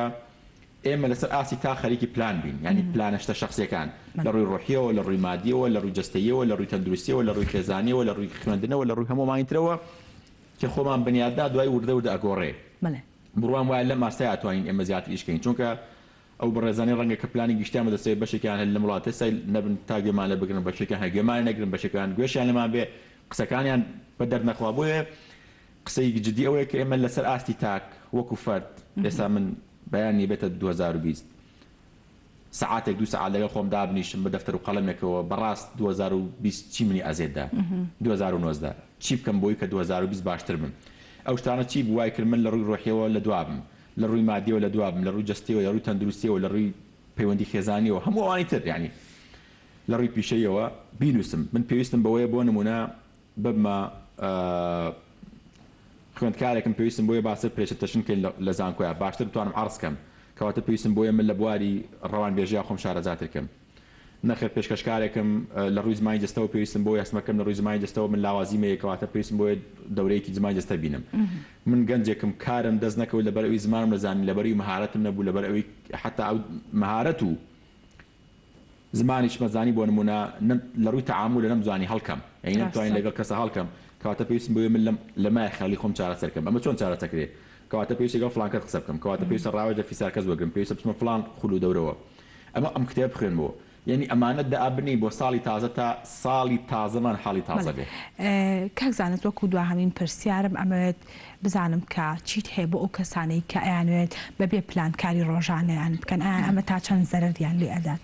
ئێمە لەسەر ئاستی تاک خەریکی پلان بین، یانی پلانە شتە شەخسیەکان، لە ڕووی ڕۆحیەوە، لە ڕووی مادیەوە، لە ڕووی جەستەییەوە، لە ڕووی تەندروستیەوە، لە ڕووی خێزانیەوە، لە ڕووی خوێندنەوە، لە ڕووی هەموو ئەمانی ترەوە کە خۆمان بنیادنا دوای وردە وردە ئەگۆڕێ. بڕوام وایە لەم ئاستەیا ئەتوانین ئێمە زیاتر ئیش کەین، چونکە ئەو بەڕێزانەی ڕەنگە کە پلانی گشتیان بەدەستەوەیە بەشێکیان هەر لەم وڵاتە سەیر نەبن تا گوێمان لێ بگرن، بەشێکیان هەر گوێمان لێ نەگرن، بەشێکیان گوێشیان لێمان بێ قسەکانیان بە دەرد نەخوا. بۆیە قسەی جدی ئەوەیە کە ئێمە لەسەر ئاستی تاک وەکو فەرد ئێستا من بەیانی بێتە 2020 سەعاتێک دوو سەعات لەگەڵ خۆم دابنیشم بە دەفتەر و قەڵەمێکەوە بەڕاست 2020 چی منی ئەزێت دا 2019 چی بکەم بۆی کە 2020 باشتر بم ئەو شتانە چی بوو وای کرد من لە ڕووی ڕۆحیەوە لە دوا بم لە ڕووی مادیەوە لە دوا بم لە ڕووی جەستەیەوە لە ڕووی تەندروستیەوە لە ڕووی پەیوەندی خێزانیەوە هەموو ئەوانی تر یانی لە ڕووی پیشەیەوە بینوسم من پێویستم بەوەیە بۆ نمونە ببمە خوێندکارێکم پێویستم بۆیە باشتر presentation کەین لە زانکۆیا باشتر بتوانم عەرز کەم کەواتە پێویستم بۆیە من لە بواری ڕەوانبێژیا خۆم شارەزاتر کەم نەخێر پێشکەشکارێکم لە ڕووی زمانی جەستەوە پێویستم بۆیە هەستمەکەم لە ڕووی زمانی جەستەوە من لاوازیم هەیە کەواتە پێویستم بۆیە دەورەیەکی زمانی جەستە بینم من گەنجێکم کارم دەست نەکەوت لەبەر ئەوی زمانم نەزانی لەبەر ئەوی مەهارەتم نەبوو لەبەر ئەوی حەتا ئەو مەهارەت و زمانیشم ئەزانی بۆ نموونە نەم لە ڕووی تەعامولە نەمزانی هەڵکەم یانی نەمتوانی ڕاستە. لەگەڵ کەسا هەڵکەم کەواتە پێویستم بەوەیە من لەم لە مایە خەیاڵی خۆم چارەسەر کەم ئەمە چۆن چارەسەر کرێ کەواتە پێویستە لەگەڵ فڵان کەس قسە بکەم کەواتە پێویستە ڕاوێژ لە فیسار کەس وەرگرم پێویستە بچمە فڵان خول و دەورەوە ئەمە ئەم کتێب بخوێنمەوە یانی ئەمانە دابنێی بۆ ساڵی تازە تا ساڵی تازەمان حاڵی تازە بەڵێ بێ. کاک زانست وەکو دواهەمین پرسیارم ئەمەوێت بزانم کە چیت هەیە بۆ ئەو کەسانەی کە ئەیانەوێت بەبێ پلان کاری ڕۆژانەیان بکەن ئایا ئەمە تا چەند زەرەریان لێ ئەدات؟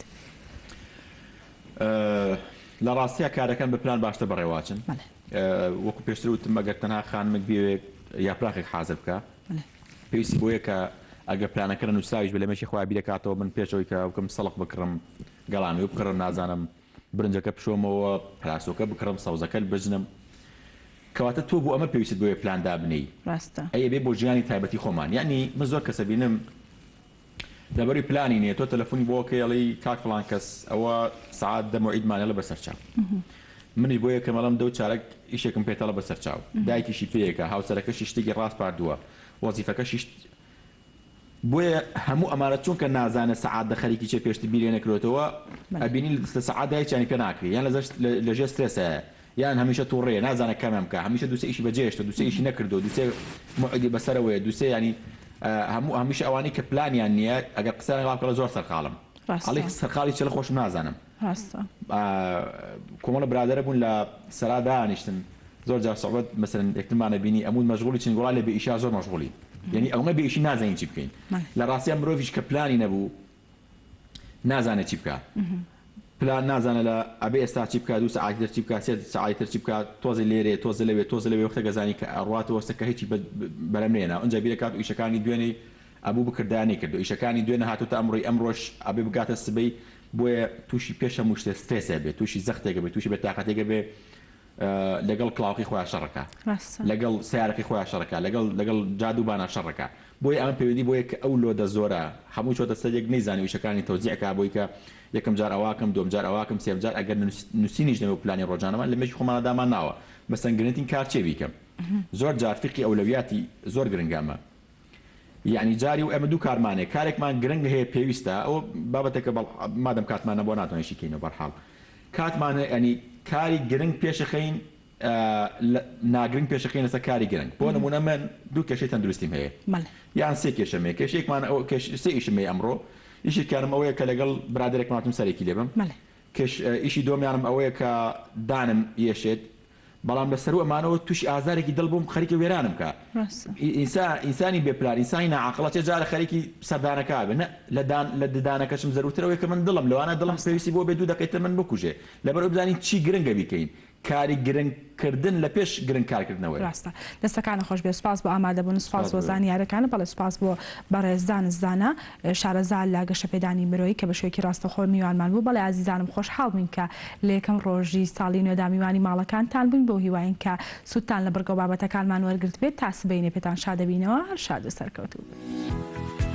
لە ڕاستیا کارەکان بە پلان باشتر بەڕێوەئەچن وەکو پێشتر وتم ئەگەر تەنها خانمێک بیەوێت یاپراخێک حازر بکا پێویستی بۆیە کە ئەگەر پلانەکە نەنووسراویش بێ لە مێشکی خۆیا بیرەکاتەوە من پێش ئەوەی کە بکەم سەڵق بکڕم گەڵانوێ بکڕم نازانم برنجەکە بشۆمەوە پراسۆکە بکڕم سەوزەکە بجنم کەواتە تۆ بۆ ئەمە پێویستت بۆیە پلان دابنێی ڕاستە. ئەی ئەبێ بۆ ژیانی تایبەتی خۆمان یەعنی من زۆر کەس ئەبینم لەبەری پلانی نیە تۆ تەلەفونی بۆ ئەکەی ئەڵێی کاک فڵان کەس ئەوە سەعات دە مۆعیدمان ئەڵێ بەسەرچاو منیش بۆ یەکەم ئەڵێم دە و چارەک ئیشێکم پێتە ئەڵێ بەسەرچاو دایکیشی پێیەکە هاوسەرەکەشی شتێکی ڕاسپاردووە وەزیفەکەشی بۆیە هەموو ئەمانە چونکە نازانێ سەعات دە خەریکی چیە پێشتر بیری نەکرۆتەوە ئەبینی لە سەعات دا هیچیانی پێ ناکرێ یان لە ژێر سترێسایە یان هەمیشە توڕەیە نازانێ کامیان بکا هەمیشە دووسێ ئیشی بەجێهێشتوە دووسێ ئیشی نەکردوە دووسێ موعیدی بەسەرەوەیە دووسێ یانی هەموو هەمیشە ئەوانەی کە پلانیان نییە ئەگەر قسەیان لەگەڵ بکەڵێ زۆر سەرقاڵم ئەڵێ سەرقاڵی چی ئەڵێ خۆشم نازانم ڕاستە. کۆمەڵە برادەرە بوون لە سەرا دانیشتن. زۆر جار سوعبەت مەسەلەن یەکترمان ئەبینی ئەموت مەشغوڵی چین وەڵا لە بێ ئیشا زۆر مەشغوڵین یانی ئەوەنە بێ ئیشی نازانین چی بکەین لە ڕاستیا مرۆڤیش کە پلانی نەبوو نازانێ چی بکا پلان نازانێ لە ئەبێ ئێستا چی بکا دوو سەعاتی تر چی بکا سێ سەعاتی تر چی بکا تۆزێ لێرێ تۆزێ لەوێ تۆزێ لەوێ وەختێک ئەزانی کە ئەڕواتەوە سەکە هیچی بەرەم نەیەنا ئینجا بیرەکات و ئیشەکانی دوێنێی ئەبوو بکردایە نەیکردوە ئیشەکانی دوێنێ هاتۆتە ئەمڕۆی ئەمڕۆش ئەبێ بگاتە سبەی بۆیە توشی پێش هەموو شتێ سترێس ئەبێ توشی زەختێک ئەبێ توشی بێتاقەتێک ئەبێ لەگەڵ کڵاوەکەی خۆیا شەڕەکا ڕاستە. لەگەڵ سەیارەکەی خۆیا شەڕەکا لەگەڵ لەگەڵ جادوو بانا شەڕەکا بۆیە ئەمە پەیوەندی بۆیە کە ئەو لۆدە زۆرە هەمووی چۆتە سەر یەک نەیزانی ئیشەکانی تەوزیع کا بۆی کە یەکەم جار ئەواکەم دووەم جار ئەواکەم سێم جار ئەگەر نوسینیش نەبێ پلانی ڕۆژانەمان لە مێشکی خۆمانا دامان ناوە مەسەن گرنگترین کار چیە بیکەم زۆر جار فیقی ئەولەویاتی زۆر گرنگە ئەمە یەعنی جاری و ئێمە دوو کارمان هەیە کارێکمان گرنگ هەیە پێویستە ئەوە بابەتێکە بەڵ مادەم کاتمان نەبووە ناتوانین شی کەینەوە بەرحاڵ کاتمان هەیە یەعنی کاری گرنگ پێشەخەین ناگرنگ پێشەخەین لەسەر کاری گرنگ بۆ نمونە من دوو کێشەی تەندروستیم هەیە یان سێ کێشەم هەیە کێشەیەکمان ئەو کێش سێ ئیشم هەیە ئەمڕۆ ئیشێکیانم ئەوەیە کە لەگەڵ برادەرێکم هاتم سەرێکی لێ بم کێش ئیشی دووەمیانم ئەوەیە کە دانم یەشێت بەڵام لە سەروو ئەمانەوە تووشی ئازارێکی دڵ بووم خەریکە وێرانم کا. ئینسا ئینسانی بێ پلان ئینسانی ناعاقڵ ئەچێ جارە خەریکی سەردانەکە بێ نە لە دان لە ددانەکەشم زەروورتر ئەوەیە کە من دڵم لەوانە دڵم پێویستی بۆ بێ دوو دەقەی تر من بکوژێ لەبەر ئەوەی بزانین چی گرنگە بیکەین کاری گرنگ کردن لە پێش گرنگ کار کردنەوەیە. ڕاستە. دەستەکانت خۆش بێت. سوپاس بۆ ئامادەبوونت، سوپاس بۆ زانیارەکانت، بەڵێ سوپاس بۆ بەڕێز زانست زانا شارەزا لە گەشەپێدانی مرۆیی کە بە شێوەیەکی ڕاستەوخۆ میوانمان بوو. بەڵێ ئازیزانم خۆشحاڵ بووین کە لە یەکەم ڕۆژی ساڵی نوێدا میوانی ماڵەکانتان بووین، بەو هیواین کە سوودتان لە بڕگە و بابەتەکانمان وەرگرتبێت. تا سبەینێ پێتان شادەبینەوە. هەر شاد و سەرکەوتوو بن.